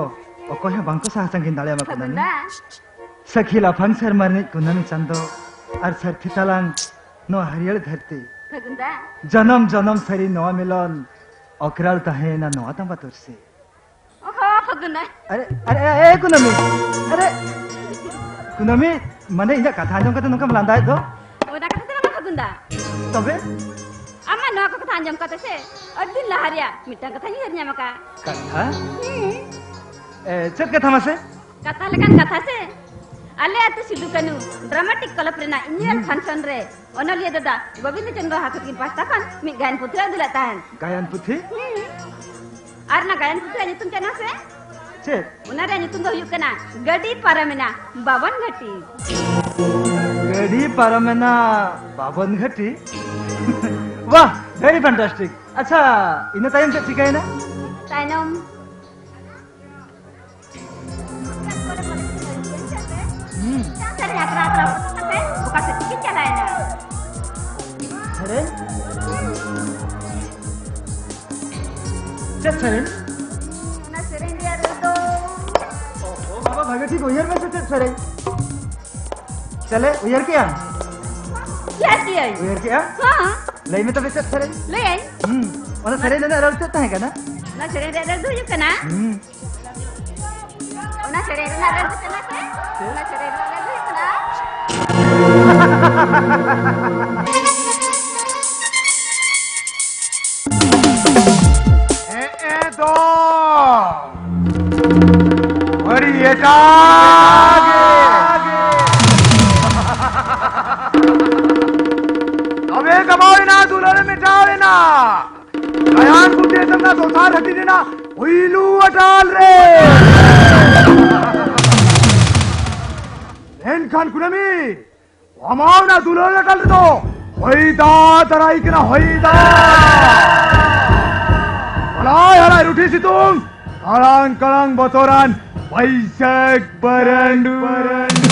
ᱚᱠᱚᱭ ᱦᱚᱸ ᱵᱟᱝᱠᱚ ᱥᱟᱦᱟ ᱥᱟᱺᱜᱤᱧ ᱫᱟᱲᱮᱭᱟᱢᱟ ᱯᱷᱟᱹᱜᱩᱱ ᱠᱩᱱᱟᱹᱢᱤ᱾ ᱫᱟ᱾ ᱥᱟᱹᱠᱷᱤ ᱞᱟᱯᱷᱟᱝ ᱥᱮᱨᱢᱟ ᱨᱤᱱᱤᱡ ᱠᱩᱱᱟᱹᱢᱤ ᱪᱟᱸᱫᱚ ᱟᱨ ᱥᱟᱹᱨᱛᱷᱤ ᱛᱟᱞᱟᱝ ᱱᱚᱣᱟ ᱦᱟᱹᱨᱭᱟᱹᱲ ᱫᱷᱟᱹᱨᱛᱤ᱾ ᱯᱷᱟᱹᱜᱩᱱ ᱫᱟ᱾ ᱡᱚᱱᱚᱢ ᱡᱚᱱᱚᱢ ᱥᱟᱹᱨᱤ ᱱᱚᱣᱟ ᱢᱤᱞᱚᱱ ᱚᱠᱨᱟᱲ ᱛᱟᱦᱮᱸᱭᱮᱱᱟ ᱱᱚᱣᱟ ᱛᱟᱢᱵᱟ ᱛᱩᱨᱥᱤ᱾ ᱚᱦᱚ, ᱯᱷᱟᱹᱜᱩᱱ ᱫᱟ᱾ ᱟᱨᱮ, ᱟᱨᱮ, ᱮ, ᱮ, ᱠᱩᱱᱟᱹᱢᱤ, ᱟᱨᱮ᱾ ᱠᱩᱱᱟᱹᱢᱤ, ᱢᱟᱱᱮ ᱤᱧᱟᱹᱜ ᱠᱟᱛᱷᱟ ᱟᱸᱡᱚᱢ ᱠᱟᱛᱮ ᱱᱚᱝᱠᱟᱢ ᱞᱟᱸᱫᱟᱭᱮᱫ ᱫᱚ? ᱚᱱᱟ ᱠᱟᱛᱷᱟ ᱫᱚ ᱵᱟᱝᱟ ᱯᱷᱟᱹᱜᱩᱱ ᱫᱟ᱾ ᱛᱚᱵᱮ? ᱟᱢᱟᱜ ᱱᱚᱣᱟ ᱠᱚ ᱠᱟᱛᱷᱟ ᱟᱸᱡᱚᱢ ᱠᱟᱛᱮ ᱥᱮ ᱟᱹᱰᱤ ᱫᱤᱱ ᱞᱟᱦᱟ ᱨᱮᱭᱟᱜ ᱢᱤᱫᱴᱟᱝ ᱠᱟᱛᱷᱟᱧ ᱩᱭᱦᱟᱹᱨ ᱧᱟᱢ ᱟᱠᱟᱫ᱾ ᱠᱟᱛᱷᱟ? ᱦᱮᱸ᱾ ᱮ, ᱪᱮᱫ ᱠᱟᱛᱷᱟ ᱢᱟᱥᱮ? ᱠᱟᱛᱷᱟ ᱞᱮᱠᱟᱱ ᱠᱟᱛᱷᱟ ᱥᱮ, ᱟᱞᱮ ᱟᱹᱛᱩ ᱥᱤᱫᱩ ᱠᱟᱹᱱᱩ ᱰᱨᱟᱢᱟᱴᱤᱠ ᱠᱞᱟᱵᱽ ᱨᱮᱱᱟᱜ ᱮᱱᱩᱭᱟᱞ ᱯᱷᱟᱱᱥᱚᱱ ᱨᱮ ᱚᱱᱚᱞᱤᱭᱟᱹ ᱫᱟᱫᱟ ᱜᱳᱵᱤᱱᱫᱚ ᱪᱚᱸᱫᱽᱨᱚ ᱦᱟᱸᱥᱫᱟᱜ ᱛᱟᱹᱠᱤᱱ ᱯᱟᱦᱴᱟ ᱠᱷᱚᱱ ᱢᱤᱫ ᱜᱟᱭᱟᱱ ᱯᱩᱛᱷᱤ ᱞᱮ ᱩᱫᱩᱞᱮᱫ ᱛᱟᱦᱮᱱ᱾ ᱜᱟᱭᱟᱱ ᱯᱩᱛᱷᱤ? ᱦᱩᱸ᱾ ᱟᱨ ᱚᱱᱟ ᱜᱟᱭᱟᱱ ᱯᱩᱛᱷᱤ ᱨᱮᱭᱟᱜ ᱧᱩᱛᱩᱢ ᱪᱮᱫ ᱢᱟᱥᱮ? ᱪᱮᱫ? ᱚᱱᱟ ᱨᱮᱭᱟᱜ ᱧᱩᱛᱩᱢ ᱫᱚ ᱦᱩᱭᱩᱜ ᱠᱟᱱᱟ ᱜᱟᱹᱰᱤ ᱯᱟᱨᱚᱢᱮᱱᱟ ᱵᱟᱵᱚᱱ ᱜᱷᱟᱹᱴᱤ᱾ ᱜᱟᱹᱰᱤ ᱯᱟᱨᱚᱢᱮᱱᱟ ᱵᱟᱵᱚᱱ ᱜᱷᱟᱹᱴᱤ? ᱵᱟᱦ, very fantastic. ᱟᱪᱪᱷᱟ, ᱤᱱᱟᱹ ᱛᱟᱭᱚᱢ ᱪᱮᱫ ᱪᱤᱠᱟᱹᱭᱮᱱᱟ? ᱛᱟᱭᱱᱚᱢ ᱦᱩᱸ᱾ ᱚᱠᱟ ᱥᱮᱫ ᱛᱮᱠᱤᱱ ᱪᱟᱞᱟᱣᱮᱱᱟ? ᱥᱮᱨᱮᱧ? ᱪᱮᱫ ᱥᱮᱨᱮᱧ? ᱚᱱᱟ ᱥᱮᱨᱮᱧ ᱨᱮᱭᱟᱜ ᱨᱟᱹᱲ ᱫᱚ ᱳ ᱵᱟᱵᱟ, ᱵᱷᱟᱜᱮ ᱴᱷᱤᱠ ᱩᱭᱦᱟᱹᱨ ᱢᱮᱥᱮ, ᱪᱮᱫ ᱥᱮᱨᱮᱧ? ᱪᱟᱞᱮ, ᱩᱭᱦᱟᱹᱨ ᱠᱮᱜᱼᱟᱢ? ᱩᱭᱦᱟᱹᱨ ᱠᱮᱜᱼᱟᱹᱧ᱾ ᱩᱭᱦᱟᱹᱨ ᱠᱮᱜᱼᱟᱢ? ᱦᱚᱸ᱾ ᱞᱟᱹᱭ ᱢᱮ ᱛᱚᱵᱮ, ᱪᱮᱫ ᱥᱮᱨᱮᱧ? ᱞᱟᱹᱭᱟᱹᱧ᱾ ᱦᱩᱸ᱾ ᱚᱱᱟ ᱥᱮᱨᱮᱧ ᱨᱮᱱᱟᱜ ᱨᱟᱹᱲ ᱪᱮᱫ ᱛᱟᱦᱮᱸ ᱠᱟᱱᱟ? ᱚᱱᱟ ᱥᱮᱨᱮᱧ ᱨᱮᱭᱟᱜ ᱨᱟᱹᱲ ᱫᱚ ᱦᱩᱭᱩᱜ ᱠᱟᱱᱟ᱾ ᱦᱩᱸ᱾ ᱚᱱᱟ ᱥᱮᱨᱮᱧ ᱨᱮᱱᱟᱜ ᱨᱟᱹᱲ ᱫᱚ ᱠᱟᱱᱟ ᱥᱮ? ᱚᱱᱟ ᱥᱮᱨᱮᱧ ᱨᱮᱱᱟᱜ ᱨᱟᱹᱲ ᱫᱚ ᱦᱩᱭᱩᱜ ᱠᱟᱱᱟ᱾ ᱦᱮᱸ, ᱮ ᱫᱚ᱾ ᱟᱹᱰᱤ ᱮᱴᱟᱜ ᱜᱮ᱾ ᱛᱚᱵᱮ ᱪᱟᱵᱟᱣᱮᱱᱟ, ᱫᱩᱞᱟᱹᱲ ᱢᱮᱴᱟᱣᱮᱱᱟ᱾ ᱜᱟᱭᱟᱱ ᱠᱚ ᱪᱮᱫ ᱞᱮᱱᱟ ᱫᱚᱥᱟᱨ ᱦᱟᱹᱴᱤᱧ ᱨᱮᱱᱟᱜ ᱯᱩᱭᱞᱩ ᱟᱴᱟᱞ ᱨᱮ᱾ ᱢᱮᱱᱠᱷᱟᱱ ᱠᱩᱱᱟᱹᱢᱤ, ᱟᱢᱟᱜ ᱚᱱᱟ ᱫᱩᱞᱟᱹᱲ ᱟᱴᱟᱞ ᱨᱮᱫᱚ ᱦᱚᱭ ᱫᱟᱜ ᱫᱟᱨᱟᱭ ᱠᱟᱱᱟ, ᱦᱚᱭ ᱫᱟᱜ᱾ ᱦᱟᱞᱟᱭ ᱦᱟᱞᱟᱭ ᱨᱩᱴᱷᱤ ᱥᱤᱛᱩᱝ, ᱠᱟᱲᱟᱝ ᱠᱟᱲᱟᱝ ᱵᱚᱛᱚᱨᱟᱱ ᱵᱟᱹᱭᱥᱟᱹᱠᱷ ᱵᱟᱹᱨᱟᱹᱱᱰᱩ᱾